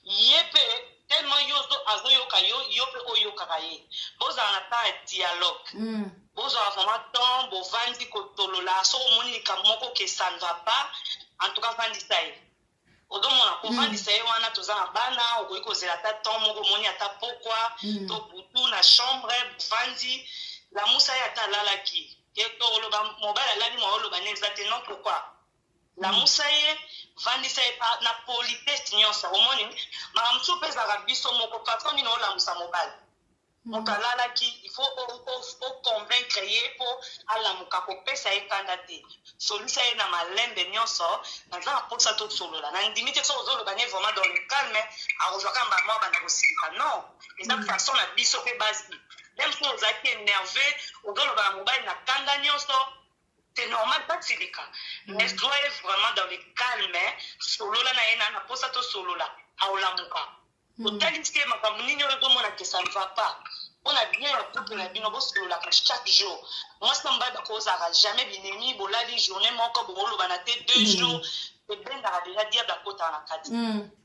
Ye mpe tellement yo azoyoka yo, yo mpe oyokaka ye, bozala na temps ya dialogue. Bozwaka vraiment temps, bovandi kotolola. Soki omoni likambo moko ke ça ne va pas, en tout cas vandisa ye. Ozomona, kovandisa ye wana, toza na bana, okoki kozela ata temps moko, omoni ata pokwa to butu na chambre, bovandi, lamusa ye ata alalaki. To oloba mobali alali, mwa oloba ne eza te. Non, pourquoi? Lamusa ye, vandisa ye na politesse nyonso. Omoni, makambo mosusu mpe ezalaka biso moko. Façon nini olamusa mobali? Moto alalaki, il faut oconvaincre ye mpo alamuka. Kopesa ye kanda te, solisa ye na malembe nyonso: "Naza na mposa tosolola." Na ndimi te soki ozoloba ne vraiment dans le calme, akozwaka mbala moko abanda kosilika. Non, eza façon na biso mpe basi. Même soki ozalaki énervé, ozoloba na mobali na kanda nyonso, c'est normal basilika, mais zwa ye vraiment dans le calme, solola na ye na mposa tosolola, aolamuka. Otalisi ye makambo nini oyo ozomona ke ça ne va pas. Mpona bien ya couple na bino, bosololaka chaque jour. Mwasi na mobali bakozalaka jamais binemi. Bolali journée moko, bokolobana te 2 jours, ebendaka déjà diable akotaka na kati.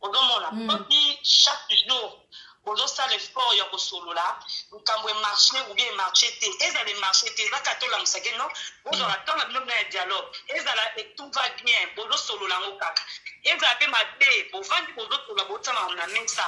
Ozomona, soki chaque jour bozosala effort ya kosolola, likambo emarche ou bien emarche te, ezala emarche te, eza kaka tolamusake. Non, bozwaka temps na bino bina ya dialogue. Ezala tout va bien, bozosolola yango kaka. Ezala mpe mabe, bovandi, bozosolola, botiama na mesa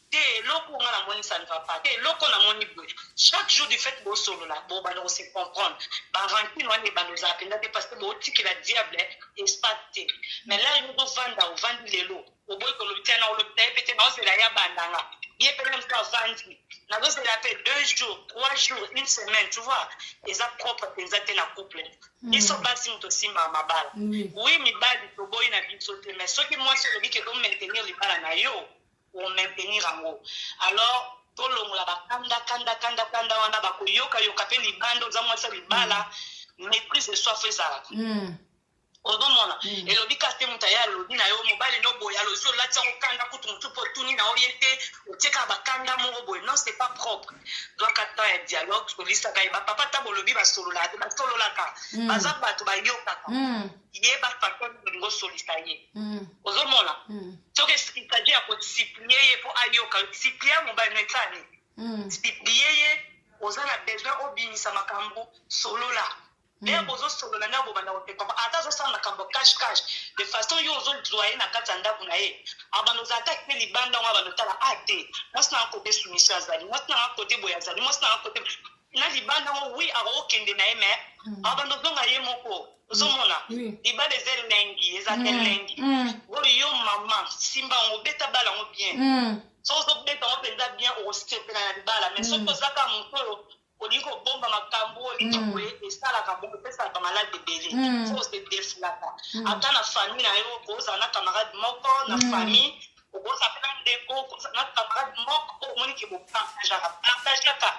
te: "Eloko nga namoni, ça ne va pas te, eloko namoni boye." Chaque jour du fait bosolola, bobanda kose comprendre. Barancune wana ebanda ozala mpenza te, parce que bootikela diable espace te. Mais là yo ozovanda, ovandi lelo, oboyi kolobi tia na olobi ta ye mpe te, naozela ya bandanga ye mpe meme so avandi, nazozela mpe 2 jours, 3 jours, une semaine, tu vois, eza propre mpenza te na couple. Biso basi moto osimbaka mabala. Oui, mibali toboyi na biso te, mais soki mwasi olobi ke omaintenir libala na yo, omaintenir yango. Alors tolongola bakanda, kanda, kanda, kanda wana bakoyokayoka mpe libanda. Oza mwasi ya libala, maîtrise de soi faut ezalaka. Ozomona, elobi kasi te moto aye alobi na yo, mobali no boye alozi, olati yango kanda kutu motu mpo otuni na yo ye te, otiekaka bakanda moko boye. Non, c'est pas propre. Zwaka temps ya dialogue, solisaka ye. Bapapa ta bolobi basololaka te, basololaka, baza bato bayokaka. Yeba façon olingi osolisa ye. Ozomona, soki il s'agit ya kosupplier ye mpo ayoka, supplier mobali no esani, supplier ye. Oza na besoin obimisa makambo, solola. Nde bozosolola, nde bobanda kotekama. Ata azosala makambo cache cache, de façon yo ozozwa ye na kati ya ndako na ye, abanda ozala ata te libanda yango, abanda otala a te: "Mwasi nanga kote soumission azali, mwasi nanga kote boye azali, mwasi nanga kote." Na libanda yango, oui, akokokende na ye, mais abanda ozonga ye moko. Ozomona, libala eza elengi, ezalaka elengi. Oyo yo mama, simba yango, obeta bala yango bien. So ozobeta yango mpenza bien, okosepela na libala. Mais soki oza kaka moto oyo olingi kobomba makambo, olingi boye, esalaka bongo, epesaka bamaladi ebele. So ose défoulaka ata na famille na yo, okozala na camarade moko na famille, okozala mpe na ndeko, okozala na camarade moko omoni ke bopartageaka, partageaka,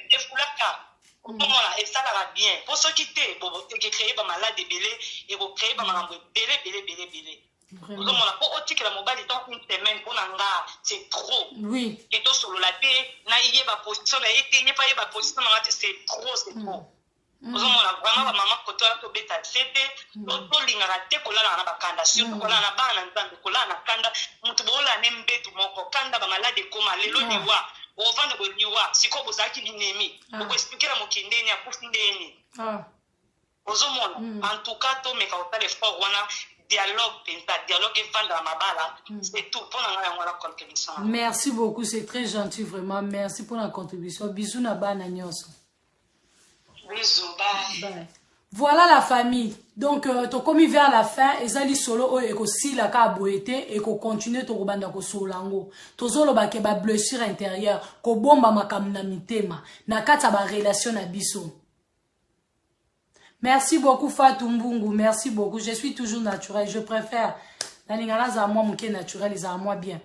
défoulaka. Okomona esalaka bien, mpo soki te, ekocréer bamaladi ebele, ekocréer bamakambo ebele ebele ebele ebele. Ozomona, mpo otikela mobali temps une semaine, mpo na nga c'est trop. E tosolola te, nayeba position na ye te, ye mpe ayeba position na nga te, c'est trop, c'est trop. Ozomona, vraiment, bamama koto wana, tobeta se te. Tolingaka te kolalaka na bakanda, surtout kolala na bana na Nzambe, kolala na kanda. Moto boolala ne mbetu moko, kanda, bamaladi ekoma lelo. Liwa, ovanda boye, liwa. Sikoyo bozalaki binemi, okoexpliquer na mokili ndeni akufi ndeni? Ozomona, en tout cas, tomeka kosala effort wana, dialogue mpenza, dialogue evanda na mabala. C'est tout mpo na ngai, yango wana contribution. Merci beaucoup, c'est très gentil, vraiment. Merci pour la contribution. Bisous na bana nyonso. Bisous, bye. Bye. Voilà la famille. Donc tokomi vers la fin. Ezali solo oyo ekosila kaka boye te, ekocontinuer, tokobanda kosolola yango. Tozoloba ke bablessure intérieure, kobomba makambo na mitema na kati ya barelation na biso. Merci beaucoup, Fatou Mbungu, merci beaucoup. Je suis toujours naturel, je préfère. Nalinga nazala mwa moke naturel, ezala mwa bien.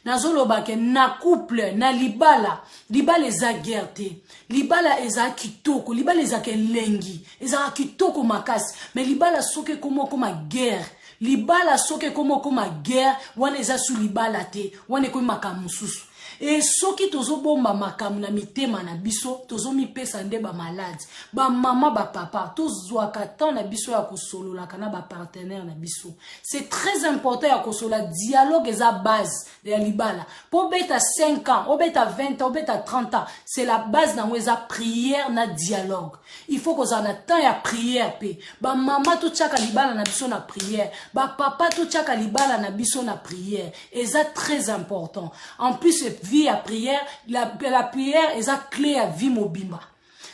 Nazoloba ke na couple, na libala, libala eza guerre te. Libala eza kitoko, libala ezalaka elengi, ezalaka kitoko makasi. Mais libala soki ekoma okoma guerre, libala soki ekoma okoma guerre, wana eza su libala te, wana ekomi makambo mosusu. E soki tozobomba makambo na mitema na biso, tozomipesa nde bamaladi. Bamama, bapapa, tozwaka temps na biso ya kosololaka na bapartenaire na biso. C'est très important ya kosolola. Dialogue eza base ya libala. Mpo obeta 5 ans, obeta 20 ans, obeta 30 ans, c'est la base nango eza prière na dialogue. Il faut kozala na temps ya prière. Mpe bamama, totiaka libala na biso na prière. Bapapa, totiaka libala na biso na prière, eza très important. En plus, vie ya prière, la prière eza clé ya vie mobimba.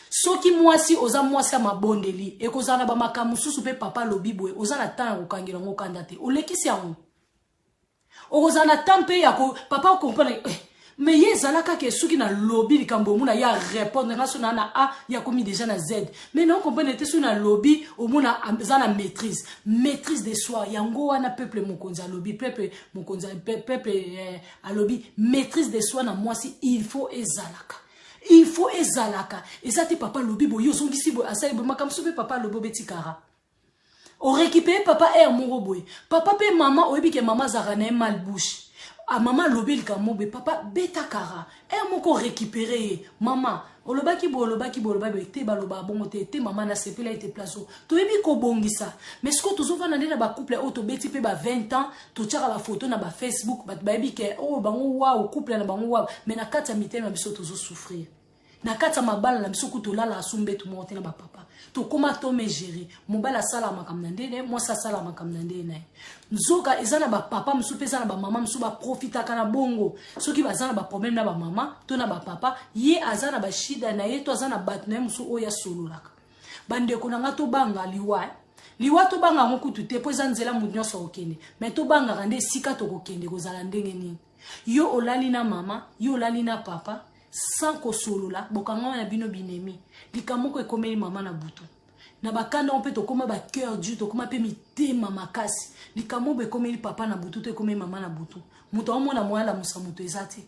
Soki mwasi oza mwasi ya mabondeli, ekozala na bamakambo mosusu. Mpe papa alobi boye, oza na temps ya kokangela yango okanda te, olekisi yango. Okozala na temps mpe ya papa ocomprendre eh, mais ye ezala kaka soki nalobi likambo, omona ye arépondre nga. So naa na A, ye akomi déjà na Z. Mais na ocomprendre te, soki nalobi, omona eza na maîtrise, maîtrise de soi. Yango wana peuple mokonzi alobi, peuple mokonzi, peuple alobi maîtrise de soi na mwasi, il faut ezalaka, il faut ezalaka. Eza te papa alobi boye, ozongisi boye, asali boye makambo. So mpe papa alobi, obetikara, orécupérer papa aire moko boye. Papa mpe mama, oyebi ke mama azalaka na ye mal bouche. Ah, mama alobi likambo boye, papa betakara aire moko, orécupérer ye. Mama olobaki boye, olobaki boye, olobaki boye te, balobaka bongo te te. Mama, nasepela ete place oyo toyebi kobongisa. Mais sikoyo tozovanda nde na bacouple oyo tobeti mpe ba 20 ans, totiaka bafoto na bafacebook, bato bayebi ke oyo bango waw, couple na bango waw. Mais na kati ya mitema biso tozosouffrir. Na kati ya mabala na biso ku tolala asu mbetu moko te na bapapa. Tokóma tome gérer. Mobali asala makambo na ndenge, mwasi asala makambo na ndenge na ye. Nzoka eza na bapapa mosusu mpe eza na bamama mosusu baprofitaka na bongo. Soki baza na baproblème na bamama to na bapapa, ye aza na bashida na ye to aza na bato na ye mosusu oyo asololaka. Bandeko na nga, tobanga liwa. Liwa tobanga yango kutu te, mpo eza nzela moto nyonso akokende. Mais tobangaka nde esika tokokende kozala ndenge nini. Yo olali na mama, yo olali na papa sans kosolola, bokanga na bino binemi. Likambo moko ekomeli mama na butu na bakanda mpe tokóma bacœur dur, tokóma mpe mitema makasi. Likambo moko ekomeli papa na butu to ekomeli mama na butu, moto aomona moya alamusa moto eza te.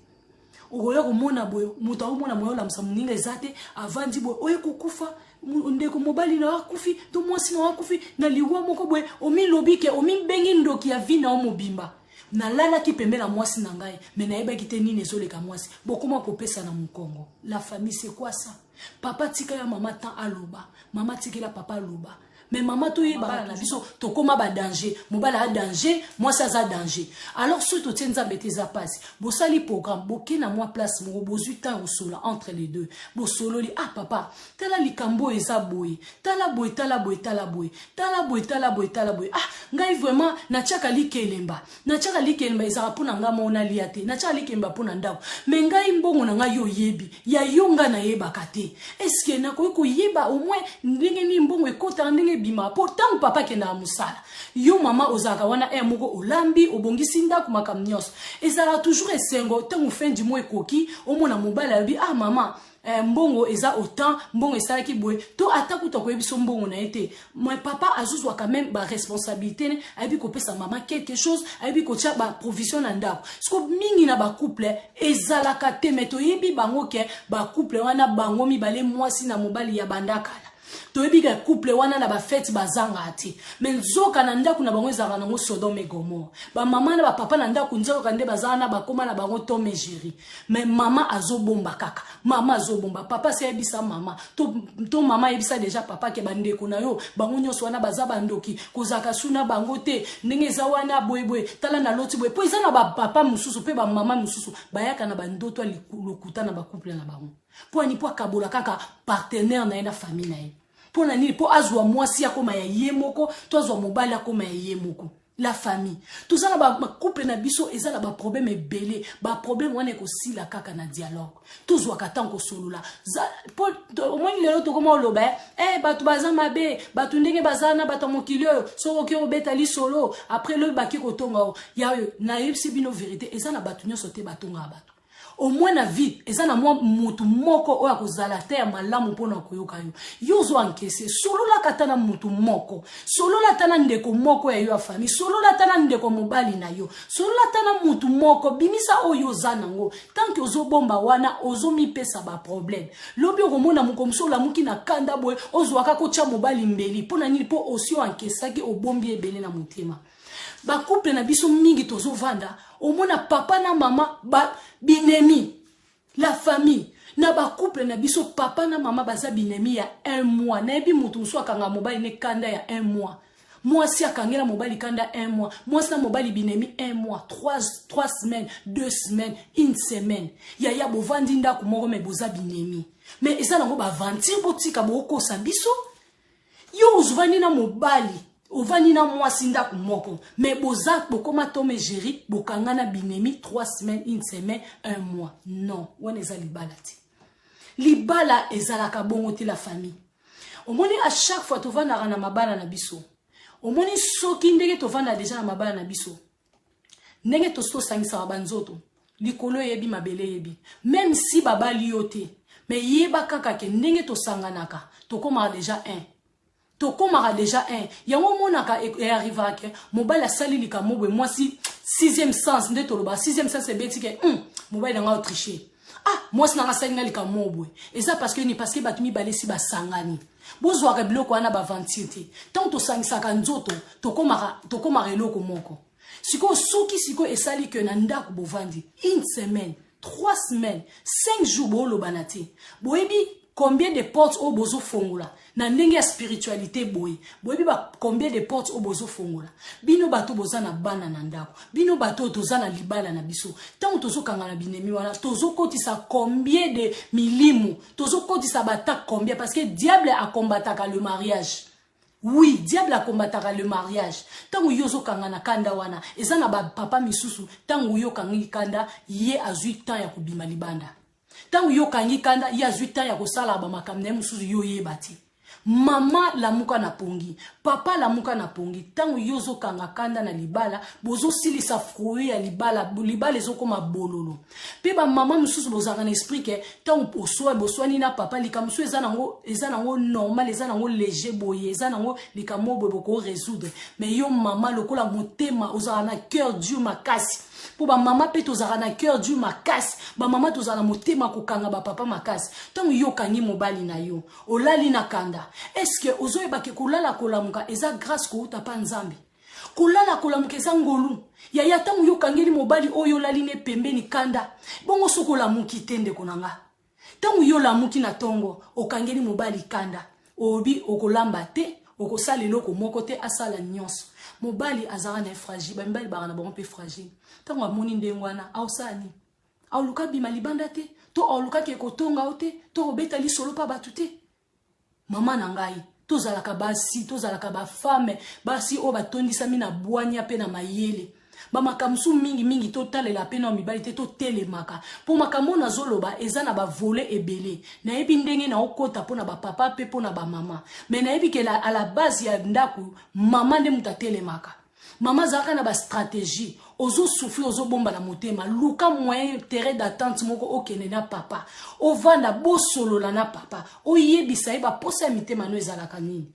Okoya komona boye, moto aomona moya olamusa moninga eza te. Avandi boye, oye kokufa, ndeko mobali na yo akufi to mwasi na yo akufi na liwa moko boye. Omilobi ke omibengi ndoki ya vie na yo mobimba. Nalalaki pembe na mwasi na ngai, mais nayebaki te nini ezoleka mwasi. Bokoma kopesa na mokongo. La famille, c'est quoi ça? Papa, tika ya mama temps aloba, mama tikela papa aloba. Mais mama, toyebaka na biso tokóma badanger. Mobali aza danger, mwasi aza danger. Alors soki totie Nzambe te, eza mpasi. Bosali programme, boke na mwa place moko, bozwi temps kosola entre les deux, bosololi: "Ah papa, tala likambo oyo eza boye, tala boye, tala boye, tala boye, tala boye, tala boye, tala boye. Ah, ngai vraiment natiaka likelemba, natiaka likelemba, ezalaka mpo na ngai moko nalia te, natiaka likelemba mpo na ndako. Mais ngai mbongo na ngai, yo oyebi ya yo, ngai nayebaka te. Est-ce nakoki koyeba au moins ndenge nini mbongo ekotaka, ndenge ebimaka? Mpo ntango papa akendaka mosala, yo mama ozalaka wana ere moko, olambi, obongisi ndako, makambo nyonso ezalaka toujours esengo. Ntango fin du mois ekoki, omona mobali alobi: 'Ah mama, mbongo eza autant, mbongo esalaki boye.' To ata kuta koyebi so mbongo na ye te, mais papa azozwa quand même baresponsabilité ne, ayebi kopesa mama quelque chose, ayebi kotia baprovision na ndako. Siko mingi na bacouple ezalaka te, mais toyebi bango ke bacouple wana, bango mibale, mwasi na mobali, ya banda kala, toyebi ke couple wana na bafete bazangaka te. Mais nzoka na ndako na bango ezalaka nango Sodome et Gomorrhe. Bamama na bapapa na ndako, nzoka nde bazala na bakóma na bango Tom et Jerry. Mais mama azobomba kaka, mama azobomba. Papa asi ayebisa mama to mama ayebisa déjà papa ke bandeko na yo, bango nyonso wana baza bandoki, kozalaka su na bango te, ndenge eza wana boyeboye, tala na loti boye." Mpo eza na bapapa mosusu mpe bamama mosusu bayaka na bandoto ya lokuta na bacouple na bango. Mpo ani? Mpo akabola kaka partenaire na ye na famille na ye. Mpo na nini? Mpo azwa mwasi akóma ya ye moko, to azwa mobali akóma ya ye moko. La famille, toza na bacouple na biso eza na baproblème ebele. Baproblème wana ekosila kaka na dialogue. Tozwaka ntango kosolola. Omoni lelo tokoma oloba bato baza mabe, bato ndenge baza na bato ya mokili oyo. Soki oki obeta lisolo, après lobi baki kotonga o ya oyo. Nayebisi bino vérité, eza na bato nyonso te batongaka bato. Au moins na vie eza na mwa motu moko oyo akozala te ya malamu mpona koyoka yo. Yo ozwa ankese, sololaka ata na motu moko, solola ata na ndeko moko ya yo ya famille, solola ata na ndeko mobali na yo, solola ata na motu moko, bimisa oyo oza nango. Tant que ozobomba wana, ozomipesa baproblème. Lobi okomona moko mosusu olamuki na kanda boye, ozwaka kotya mobali mbeli. Mpo na nini? Mpo osi oankesaki, obombi ebele na motema. Bacouple na biso mingi tozovanda, omona papa na mama ba, binemi. La famille, na bacouple na biso, papa na mama baza binemi ya un mois. Nayebi motu mosusu akanga mobali ne kanda ya un mois, mwasi akangela mobali kanda un mois, mwasi na mobali binemi un mois, 3 semaines, 2 semaines, une semaine. Yaya, bovandi ndako moko mais boza binemi. Mais eza nango baaventure. Botika bokokosa biso. Yo ozovandi na mobali, ovandi na mwasi ndako moko, mais boza bokóma Tom et Jerry, bokanga na binemi 3 semaines, une semaine, un mois. Non, wana eza libala te. Libala ezalaka bongo te. La famille, omoni, à chaque fois tovandaka na mabala na biso, omoni soki ndenge tovanda déjà na mabala na biso, ndenge tosi tosangisaka banzoto, likolo eyebi, mabele eyebi. Même si babali yo te, mais yeba kaka ke ndenge tosanganaka, tokomaka déjà un, tokomaka déjà un. Yango omonaka earrivaka ke mobali asali likambo boye, mwasi sixième sens, nde toloba sixième sens ebeti ke mobali nanga otriche, ah, mwasi nanga asali nga likambo boye. Eza parce que nini? Parce que bato mibale si basangani. Bozwaka biloko wana baaventure te. Ntango tosangisaka nzoto, tokomaka eloko moko. Sikoyo soki sikoyo esali ke na ndako bovandi une semaine, 3 semaines, 5 jours, boolobana te, boyebi combien de portes oyo bozofongola na ndenge ya spiritualité boye? Boyebi ba combien de portes oyo bozofongola? Bino bato boza na bana na ndako, bino bato oyo toza na libala na biso, ntango tozokanga na binemi wana, tozokotisa combien de milimu? Tozokotisa bata combien? Parce que diable akombataka le mariage. Oui, diable akombataka le mariage. Ntango yo ozokanga na kanda wana, eza na bapapa misusu, ntango yo okangi kanda, ye azwi temps ya kobima libanda. Ntango yo okangi kanda, ye azwi temps ya kosala bamakambo na ye mosusu, yo oyeba te. Mama, lamuka na pongi. Papa, lamuka na pongi. Ntango yo ozokanga kanda na libala, bozosilisa fruit ya libala. Libala ezokóma bololo. Mpe bamama mosusu bozalaka na esprit ke ntango oswa boswani na papa, likambo mosusu eza nango, eza nango normal, eza nango léger boye, eza nango likambo boye boko résoudre. Mais yo mama, lokola motema ozalaka na cœur dur makasi, mpo bamama mpe tozalaka na cœur dur makasi, bamama tozala na motema kokanga bapapa makasi. Ntango yo okangi mobali na yo, olali na kanda, est-ce ozoyebake kolala kolamuka eza grâce kouta mpa Nzambe? Kolala kolamuka eza ngolu. Yaya, ntango yo okangeli mobali oyo olali ne pembeni kanda bongo, soki olamuki te, ndeko na nga, ntango yo olamuki na ntongo, okangeli mobali kanda, obi okolamba te. Okosala eloko moko te, asala nyonso. Mobali azalaka na ye fragile, bamibali baka na bango mpe fragile. Ntango amoni ndenge wana, aosala nini? Aoluka bima libanda te, to aolukaki ekotonga yo te, to kobeta lisolo mpa bato te. Mama na ngai, tozalaka basi, tozalaka bafame, basi oyo batondisami na bwanya mpe na mayele. Bamakambo mosusu mingimingi totalela mpe na mibali te, totelemaka. Mpo makambo oyo nazoloba eza na bavole ebele. Nayebi ndenge naokota mpo na bapapa mpe mpo na bamama. Me nayebi ke à la base ya ndako, mama nde moto atelemaka. Mama azalaka na bastratégie. Ozosouffrir, ozobomba na motema, luka moyen, terrain d'attente moko, okende na papa, ovanda, bosolola na papa, oyebisa ye baposa ya mitema no ezalaka nini.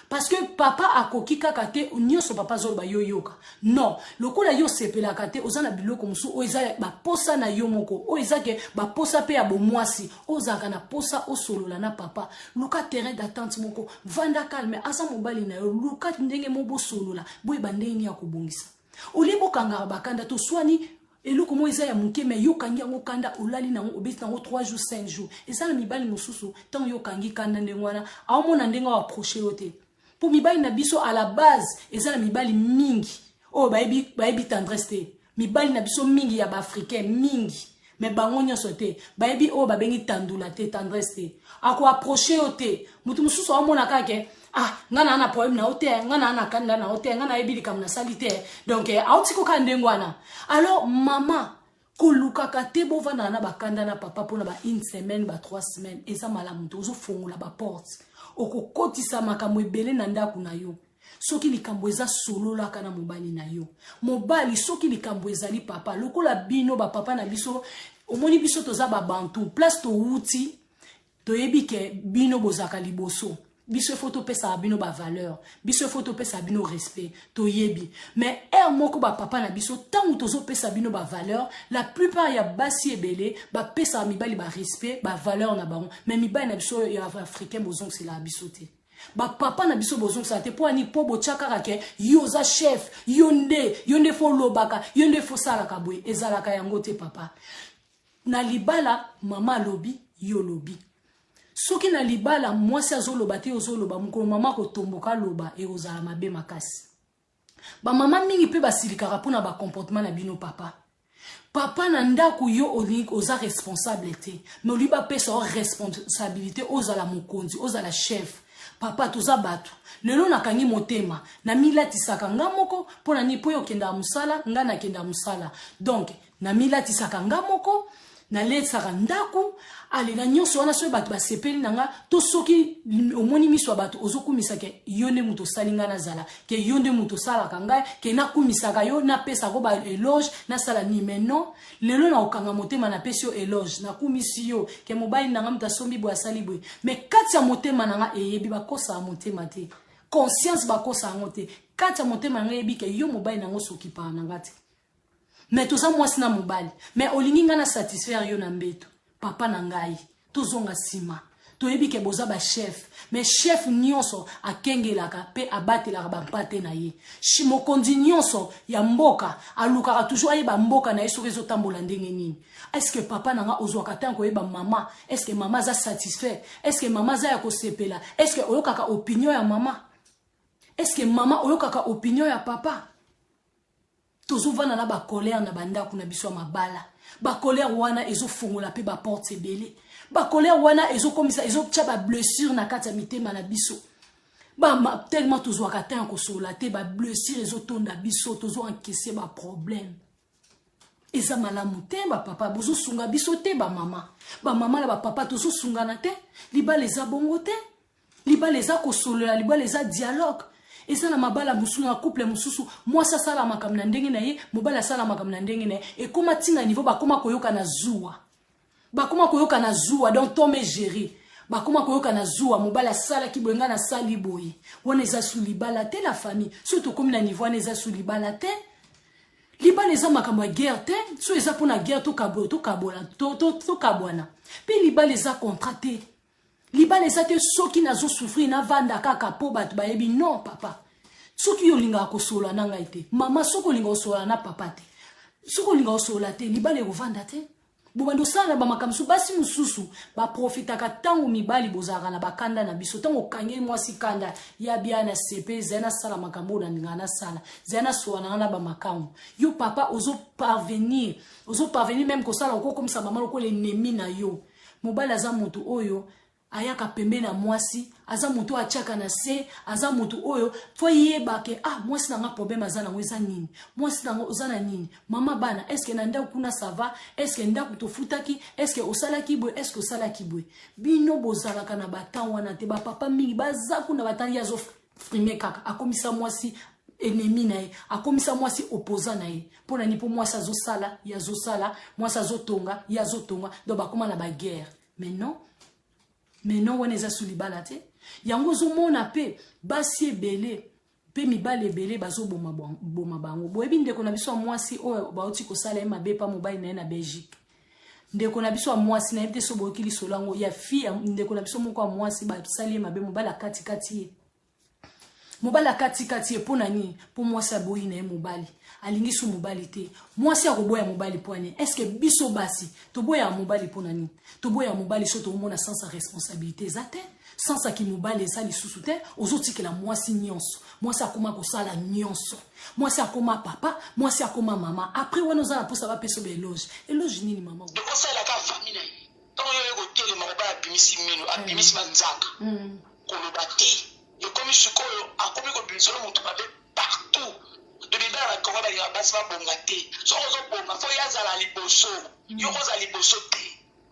Parce que papa akoki kaka te nyonso papa azoloba yo yoka. Non, lokola yo osepelaka te, oza na biloko mosusu oyo eza baposa na yo moko, oyo eza ke baposa mpe ya bomwasi, oyo ozalaka na posa osolola na papa. Luka terrain d'attente moko, vanda calme, aza mobali na yo, luka ndenge mo bosolola, boyeba ndenge nini ya kobongisa. Olie bokangaka bakanda, toswani eloko moko eza ya moke, me yo okangi yango kanda, olali nango, obeti nango 3 jours, 5 jours. Eza na mibali mosusu, ntango yo okangi kanda ndenge wana, aomona ndenge aapproche yo te. Mpo mibali na biso à la base, eza na mibali mingi oyo bayebi tendresse te. Mibali na biso mingi ya baafricain mingi, me bango nyonso te bayebi oyo babengi tandula te, tendresse te. Akoapproche yo te. Moto mosusu aomona kaka ke ah, nga na na problème na yo te, nga na na kanda na yo te, nga nayebi likambo nasali te. Donc aotiki kaka ndenge wana. Alors mama, kolukaka te bovandaka na bakanda na papa mpona ba une semaine, ba 3 semaines. Eza malamu te. Ozofongola baporte, okokotisa makambo ebele na ndako na yo. Soki likambo eza, sololaka na mobali na yo. Mobali, soki likambo ezali, papa, lokola bino bapapa na biso, omoni biso toza babantu, place towuti, toyebi ke bino bozalaka liboso. Biso efo topesaka bino bavaleur, biso efo topesaka bino respect, toyebi. Mais heure moko, bapapa na biso, ntango tozopesa bino bavaleur, la plupart ya basi ebele bapesaka mibali barespect, bavaleur na bango, mais mibali na biso ya africain bozongiselaka biso te. Bapapa na biso bozongisaka te. Mpo ani? Mpo botya kaka ke yo oza chef, yo nde fo olobaka, yo nde fo osalaka boye. Ezalaka yango te, papa. Na libala, mama alobi, yo olobi. Soki na libala mwasi azoloba te, ozoloba, mokolo mama akotomboka, aloba, ekozala mabe makasi. Bamama mingi mpe basilikaka mpona bacomportement na bino, papa. Papa, na ndako yo olingi oza responsable te, mais olingi bapesa yo responsabilité, ozala mokonzi, ozala chef. Papa, toza bato. Lelo nakangi motema, namilatisaka nga moko. Mpo na nini? Mpo yo okendaka mosala, nga nakendaka mosala. Donc namilatisaka nga moko, nalesaka ndako, alela nyonso wana. Soki bato basepeli na nga, to soki omoni miso ya bato ozokumisa ke yo nde moto osali ngai nazala, ke yo nde moto osalaka ngai, ke nakumisaka yo, napesako baéloge, nasala nini. Mais non, lelo na okanga motema, napesi yo éloge, nakumisi yo ke mobali na nga moto asombi boye, asali boye, mais kati ya motema na nga eyebi. Bakosaka motema te, conscience bakosa yango te. Kati ya motema na nga eyebi ke yo mobali nango osokipaka na nga te. Mais toza mwasi na mobali, mais olingi ngai na satisfaire yo na mbeto. Papa na ngai, tozonga nsima. Toyebi ke boza bachef, mais chef nyonso akengelaka mpe abatelaka bampate na ye. Mokonzi nyonso ya mboka alukaka toujours ayeba mboka na ye soki ezotambola ndenge nini. Est-ce papa na nga ozwaka ntango koyeba mama? Est-ce mama aza satisfait? Est-ce mama aza ya kosepela? Est-ce oyokaka opinion ya mama? Est-ce mama oyokaka opinion ya papa? Tozovanda na bacolère na bandako na biso ya mabala. Bacolère wana ezofongola mpe baporte ebele. Bacolère wana ezokomisa, ezotia bablessure na kati ya mitema na biso. Tellement tozwaka temps ya kosolola te, bablessure ezotonda biso, tozoencaisser baproblème. Eza malamu te. Bapapa bozosunga biso te, bamama, bamama na bapapa tozosungana te. Libala eza bongo te. Libala eza kosolola, libala eza dialogue. Eza na mabala mosusu, na couple mosusu, mwasi asala makambo na ndenge na ye, mobali asala makambo na ndenge na ye. Ekóma ntina niveau bakóma koyoka na zuwa, bakóma koyoka na zuwa. Donc Tom et Jerry, bakóma koyoka na zuwa. Mobali asalaki boye, ngai nasali boye. Wana eza su libala te, la famille. Soki tokómi na niveau wana, eza su libala te. Libala eza makambo ya guerre te. So eza mpona guerre, tokabola, tokabwana. Mpe libala eza contrat te. Libala eza te soki nazosouffrir, navanda kaka mpo bato bayebi. Non, papa, soki yo olingaka kosolola na ngai te, mama, soki olingaka kosolola na papa te, soki olingaka kosolola te, libala ekovanda te. Bobanda osala na bamakambo mosusu. Basi mosusu baprofitaka ntango mibali bozalaka na bakanda na biso. Ntango okangeli mwasi kanda ya bia na sepe, zali nasala makambo oyo nalingaka nasala, zali nasola nanga na bamakambo. Yo papa ozoparvenir, ozoparvenir meme kosala, okokomisa mama lokola ennemi na yo. Mobali aza motu oyo ayaka pembeni ya mwasi, aza motu oyo atiaka na se, aza motu oyo fo yeba ke ah, mwasi na nga problème aza nango eza nini, mwasi na nga oza na nini, mama bana, eske na ndako kuna ça va, eske ndako tofutaki, eske osalaki boye, eske osalaki boye. Bino bozalaka na batemps wana te. Bapapa mingi baza kuna batemps, ye azofrime kaka, akomisa mwasi ennemi na ye, akomisa mwasi opposant na ye. Mpo na nini? Mpo mwasi azosala, ye azosala, mwasi azotonga, ye azotonga, donc bakóma na baguerre. Mais non, mais non, wana eza su libala te. Yango ozomona mpe basi ebele mpe mibali ebele bazoboma boma bango. Boyebi ndeko na biso ya mwasi oyo bauti kosala ye mabe pa mobali na ye na Belgique? Ndeko na biso ya mwasi, nayebi te so boyoki lisolo yango ya fille. Ndeko na biso moko ya mwasi, basali ye mabe, mobali akatikati ye, mobali akatikati ye. Mpo na nini? Mpo mwasi aboyi na ye mobali, alingi su mobali te. Mwasi akoboya mobali mpo nini? Est-ce biso basi toboyaka mobali mpo na nini? Toboyaka mobali so tokomona sens ya responsabilité eza te, sens ya kimobali eza lisusu te. Ozotikela mwasi nyonso, mwasi akóma kosala nyonso, mwasi akóma papa, mwasi akóma mama. Après wana oza na mposa bapesa baéloge. Éloge nini, mama? Osalelaka famille na ye. Ntango yo oye kotelema, mobali abimisi mino, abimisi manzaka, koloba te. Ekomi sikoyo akomi kobimisa no moto mabe partout. De mibala na Kongo balingaka basi babonga te. Soki ozobonga, fo ye azala liboso, yo kozala liboso te.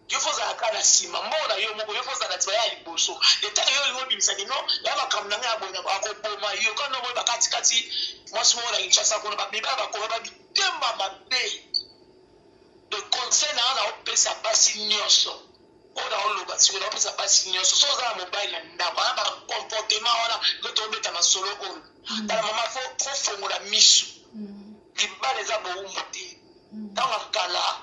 Yo fo ozala kaka na nsima, mbongo na yo moko, yo fo ozala na nsima ya liboso. Etake yo olingi obimisa kino ya makambo na ngai ya boye, akoboma yo. Kana boye bakatikati mwasi moko na Kinshasa kuna, mibala bakongo babitema mabe. De conseil na nga na opesa basi nyonso oyo naoloba sikoyo, naopesa basi nyonso: so oza na mobali na ndako ana bacomportement wana nde tobeta masolo oyo, tala mama, fo fongola misu. Libala eza bowumbu te. Ntango ya kala,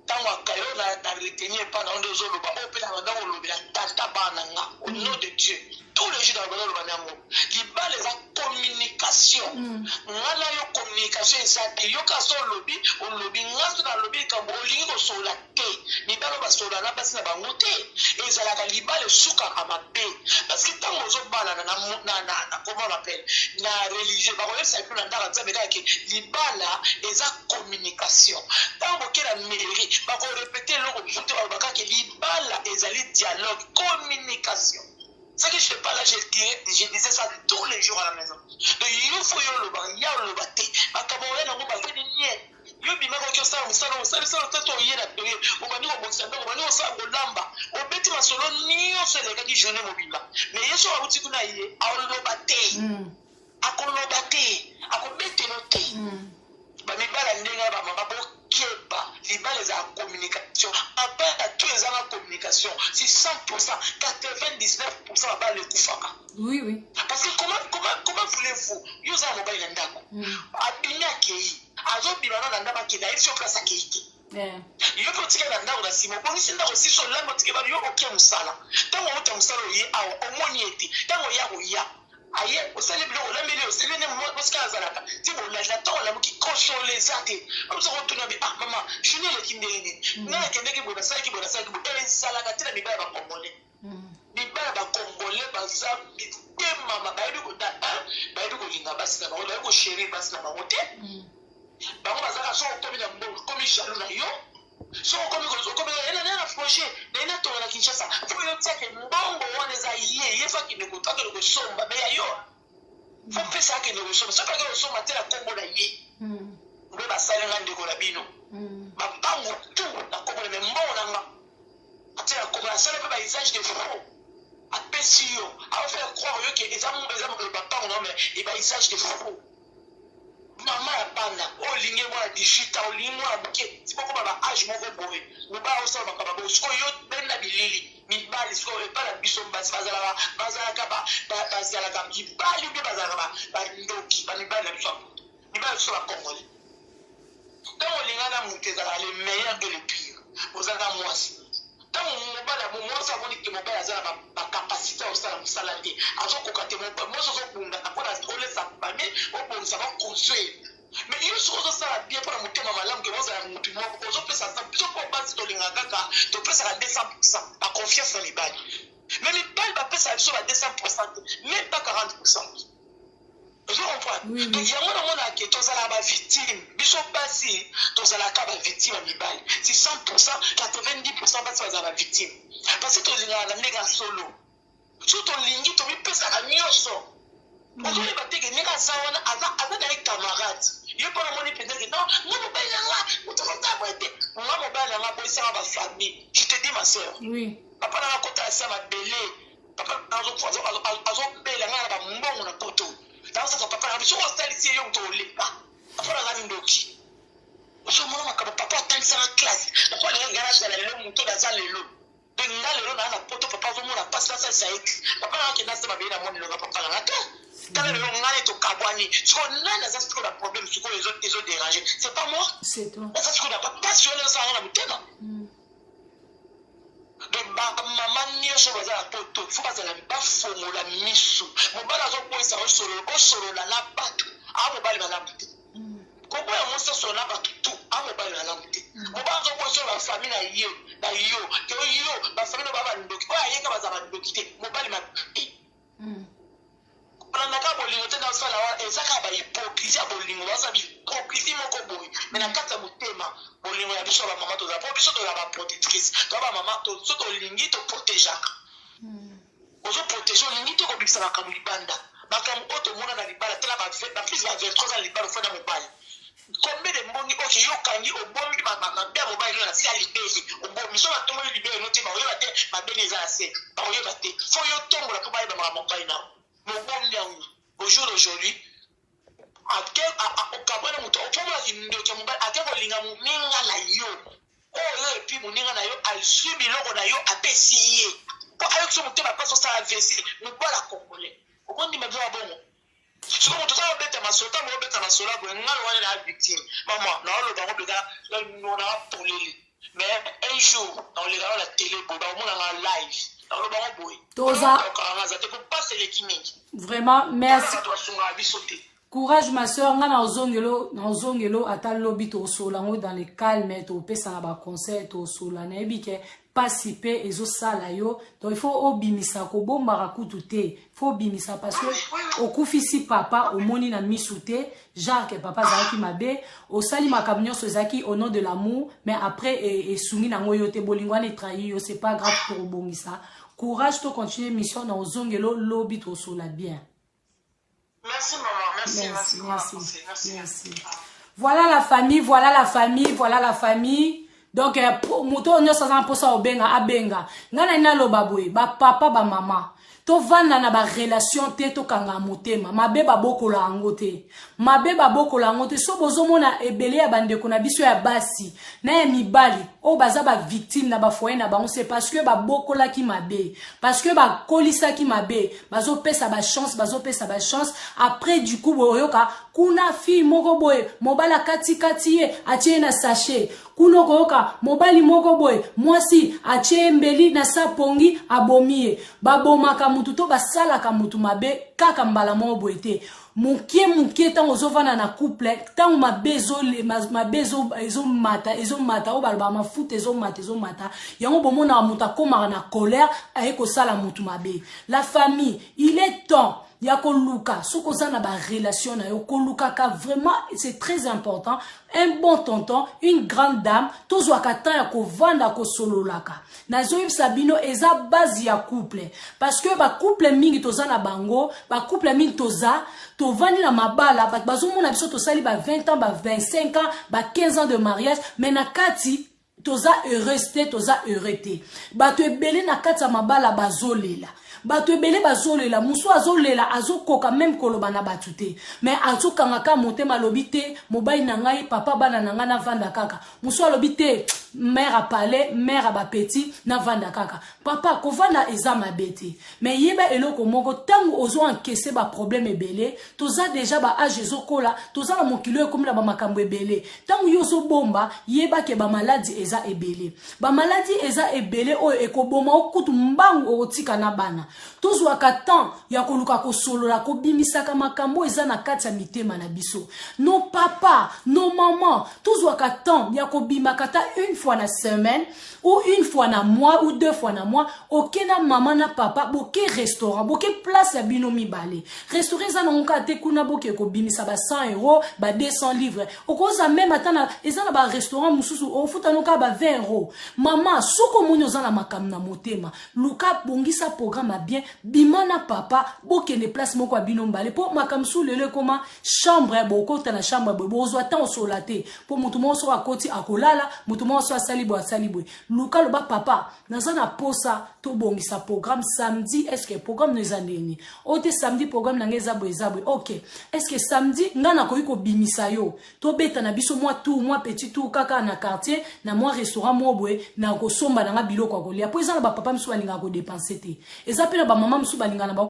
ntango ya kala oyo na retenir epa na yo nde ozoloba oyo mpe na banda kolobela tata bana na nga au nom de Dieu tous les jours, na banda koloba na yango: libala eza communication. Nga na yo, communication eza te. Yo kasi olobi, olobi, nga so nalobi likambo, olingi kosolola te. Mibala oyo basolola na basi na bango te, ezalaka libala esukaka mabe. Parce que ntango ozobalana na, comment on appelle, na religieux, bakoyebisa bino na ndako ya Nzambe kaka ke libala eza communication. Ntango boke na mairie, bakorépéter eloko mosusu te, baloba kaka ke libala ezali dialogue, communication. Ce que je fais pas là, je dirais, je disais ça tous les jours à la maison. Donc, il faut yo loba, ya loba te. Makambo oya nango bazali nie. Yo bimaka, oki osala mosala, osali sala te, to oye na toye, obandi kobongisa ndako, obandi kosala, kolamba, obeti masolo nyonso elekaki journée mobimba. Mais ye so awuti kuna, ye aloba te, akoloba te, akobetelo te. Bamibala ndenge ya bamama, bokeba. Libala ezala communication. Abala to ezanga communication, si 100, 99 babala ekufaka. oui oui Parce que comment voulez-vous, yo oza na mobali na ndako, abimi, akei, azobima na ndako, akende, ayebi so place akei te. Yo mpe otikali na ndako na nsima, obongisi ndako, osisi olamba, otike bana, yo oke mosala. Ntango outa mosala, oye awa, omoni ete ntango oya koya, aye, osali biloko, olambeli, osali nde mosika azalaka ti bolali. Na ntango olamuki, kosolo eza te. Oza kotuna be: "Ah mama, journée eleki ndenge nini? Ngai nakendeki boye, nasalaki boye, nasalaki boye." Ezalaka te na mibala ya bacongolais. Mibala bacongolais baza mitema, bayebi koda, bayebi kolinga basi na bango, bayebi kochérir basi na bango te. Bango bazalaka, soki okomi na mbongo, okomi jaloux na yo. Soki okomi naye na projet naye natonga na Kinshasa, fo yo tiake mbongo wana, eza ye, ye fo akende kosomba. Me ya yo, fo pesa akende kosomba. Soki ake kosomba te na nkombo na ye, nde basalinga ndeko na bino bapango tu na nkombo na me mbongo na nga atie na nkombo, asala mpe bausage de faux, apesi yo, aofaire croire yo ke eza bapango na yo, mais eba usage de faux. Mama ya bana oyo olingi mwana 18 ans, olingi mwana moke, ti bokoma ba âge moko boye, mobali osala makambo boye. Sikoyo yo benda bilili mibali. Sikoyo epai na biso basi, bazalaka mibali mpe bazalaka bandoki. Bamibali na biso ya poto, mibali na biso bacongolais, ntango olinga na moto, ezalaka le meilleur et le pire. Ozalaka mwasi, ntango mobali, mwasi amoni ke mobali aza na bacapacité ya kosala mosala te, azokoka te, mwasi ozobunda mpona olesa famille, obongisa, baconstruire. Mais yo soki ozosala bien mpona motema malamu ke bozala motu moko, ozopesa sa biso mpo basi tolingaka kaka topesaka 200 ba confiance na mibali. Mais mibali bapesaka biso ba 200 te, même pas 40. Ozo comprendre? Oui, oui. Donc yango namonaka ke tozalaka bavictime, biso basi tozalaka bavictime ya mibali. Si 100, 90 basi bazala bavictime, parce que tolingaka na ndenge ya solo. So tolingi, tomipesaka nyonso. Ozoyeba te ke ndenge aza wana, aza na ye camarade. Ye mpo namoni mpenza ke non, nga mobali na nga moto akota boye te, nga mobali na nga aboyisaka bafamille. Je te dis, ma sœur, papa na nga akota asa mabele, papa azobela nga na bambongo na poto. Nazosaka papa na biso, osalisi ye, yo moto oleka. Papa na nga ndoki, ozomona makambo. Papa atalisaka classe, papa alinga nga nazala lelo moto naza lelo. Mpe nga lelo naa na poto, papa azomona mpasi, nasalisa ye te. Papa nanga akenda se mabele, namoni elonga papa nanga te. Tala lelo ngai tokabwani. Sikoyo nani aza sikoyo na problème? Sikoyo ezoderange, c'est pas moi? C'est toi. Aza sikoyo na bapasi wana, ezosala nga na motema. Donc bamama nyonso baza na poto, fo bazala bafongola misu. Mobali azoboyisa osolola na bato, a mobali malamu te. Koboya mwasi osolola na bato tu, a mobali malamu te. Mobali azoboyisa oyo bafamille na ye na yo ke yo bafamille na ba bandoki oyo ayeka, baza bandoki te. Mobali mabe, kolandaka bolingo te. Nasala wana eza kaka bahypocrisie ya bolingo, baza hypocrisie moko boye, mais na kati ya motema bolingo ya biso ya bamama tozala, mpo biso tozala baprotectrice. Toza bamama, so tolingi, toprotegeaka. Ozoprotege, olingi te kobimisa makambo libanda, makambo oyo tomona na libala. Tala bafils ba 23 ans na libala, ofanda mobali combien de mbongi oyo yo okangi, obombi mabe ya mobali no na se ya libele. Obomi, so batomboli libele no te, bakoyeba te mabele eza na se, bakoyeba te. Fo yo tombola mpo bayeba makambo mobali nao mobombi yango. Au jour d'aujourd'hui, ake okabwana, moto opomona kindoki ya mobali, ake kolinga moninga na yo oyo, et puis moninga na yo azwi biloko na yo, apesi ye mpo ayokisi motema mpasi, osala AVC. Mobala congolais okondima biso babongo? Siko moto oza obeta masolo, ntango obeta masolo ya boye, ngalo wana na victime. Mama, naoloba yango mpenza nona polele, mais un jour naoleka ngo na télé boye, bakomonanga live, naoloba yango boye. Okanga aza te, po pasi eleki mingi. Vraiment, merci. Bato basungaka biso te. Courage, ma soeur. Nga na ozongelo ata lobi, tosola yango dans le calme, topesa na baconseil, tosola. Nayebi ke pasi mpe ezosala yo, donc il faut obimisa, kobombaka kutu te, faut obimisa, parce que okufisi papa, omoni na misu te, genre ke papa azalaki mabe. Osali makambo nyonso ezalaki au nom de l'amour, mais après esungi nango yo te, bolingo wana etrahi yo. C'est pas grave, tokobongisa. Courage, tocontinue mission na ozongelo lobi, tosola bien. Merci maman, merci. Merci. Merci. Merci. Merci. Merci. Voilà la famille, voilà la famille, voilà la famille. Donc moto oyo nyonso aza na mposa obenga, abenga. Ngai nani naloba boye: bapapa, bamama, tovanda na barelation te, tokanga motema mabe, babokola yango te, mabe babokola yango te. So bozomona ebele ya bandeko na biso ya basi na ya mibali oyo baza bavictime na bafoyer na bango, c'est parce que babokolaki mabe, parce que bakolisaki mabe. Bazopesa bachance, bazopesa bachance. Après, du coup, boyoka kuna fille moko boye, mobali akatikati ye, atie ye na sachet. Kuna okoyoka mobali moko boye, mwasi atie ye mbeli na sapongi, abomi ye. Babomaka mutu to basalaka mutu mabe kaka mbala moko boye te, moke moke. Ntango ozovanda na couple, ntango mabe ezomata, ezomata, oyo balobaka mafuta ezomata, ezomata, yango bomonaka moto akomaka na colère, aye kosala motu mabe. La famille, il est temps ya koluka, soki oza na barelation na yo, kolukaka vraiment, c'est très important, un bon tonton, une grande dame. Tozwaka temps ya kovanda, kosololaka. Nazoyebisa bino, eza base ya couple, parce que bacouple mingi toza na bango, bacouple mingi toza, tovandi na mabala, bato bazomona biso tosali ba 20 ans, ba 25 ans, ba 15 ans de mariage, mais na kati toza heureuse te, toza heureux te. Bato ebele na kati ya mabala bazolela, bato ebele bazolela. Mosu azolela, azokoka même koloba na bato te, mais azokanga kaka motema, alobi te: mobali na ngai, papa bana na ngai, navanda kaka. Mosu alobi te. Mère ya palais, mère ya bapetits, navanda kaka. Papa, kovanda eza mabe te, mais yeba eloko moko: ntango ozo encaisser baproblème ebele, toza déjà baâge ezokola, toza na mokili oyo ekomi na bamakambo ebele. Ntango yo ozobomba, yeba ke bamaladi eza ebele, bamaladi eza ebele oyo ekoboma okutu mbangu, okotika na bana. Tozwaka temps ya koluka kosolola, kobimisaka makambo eza na kati ya mitema na biso. Nos papa, nos mama, tozwaka temps ya kobimaka ta une fois na semaine ou une fois na mois ou deux fois na mois. Oke na mama na papa, boke restaurant, boke place ya bino mibale. Restaurant eza nango kaka te kuna boke kobimisa ba 100 euro, ba 200 livre. Okoza même ata na eza na barestaurant mosusu ofutano kaka ba 20 euro. Mama, soki omoni oza na makambo na motema, luka bongisa programme ya bien, bima na papa, bokende place moko ya bino mibale. Mpo makambo su lelo ekoma chambre, bokota na chambre boye, bozwa temps osola te, mpo motu moko soki akoti akolala, motu moko so asali boye, asali boye. Luka loba: "Papa, naza na posa tobongisa programme samedi. Est ce que programme no eza ndeni oyo te? Samedi programme na ngai eza boye, eza boye. Ok, est ce que samedi ngai nakoki kobimisa yo, tobeta na biso mwa tour, mwa petit tour kaka na quartier, na mwa restaurant moko boye, na kosomba na nga biloko ya kolia?" Mpo eza na bapapa mosusu balingaka kodépenser te, eza mpe na bamama mosusu balingaka na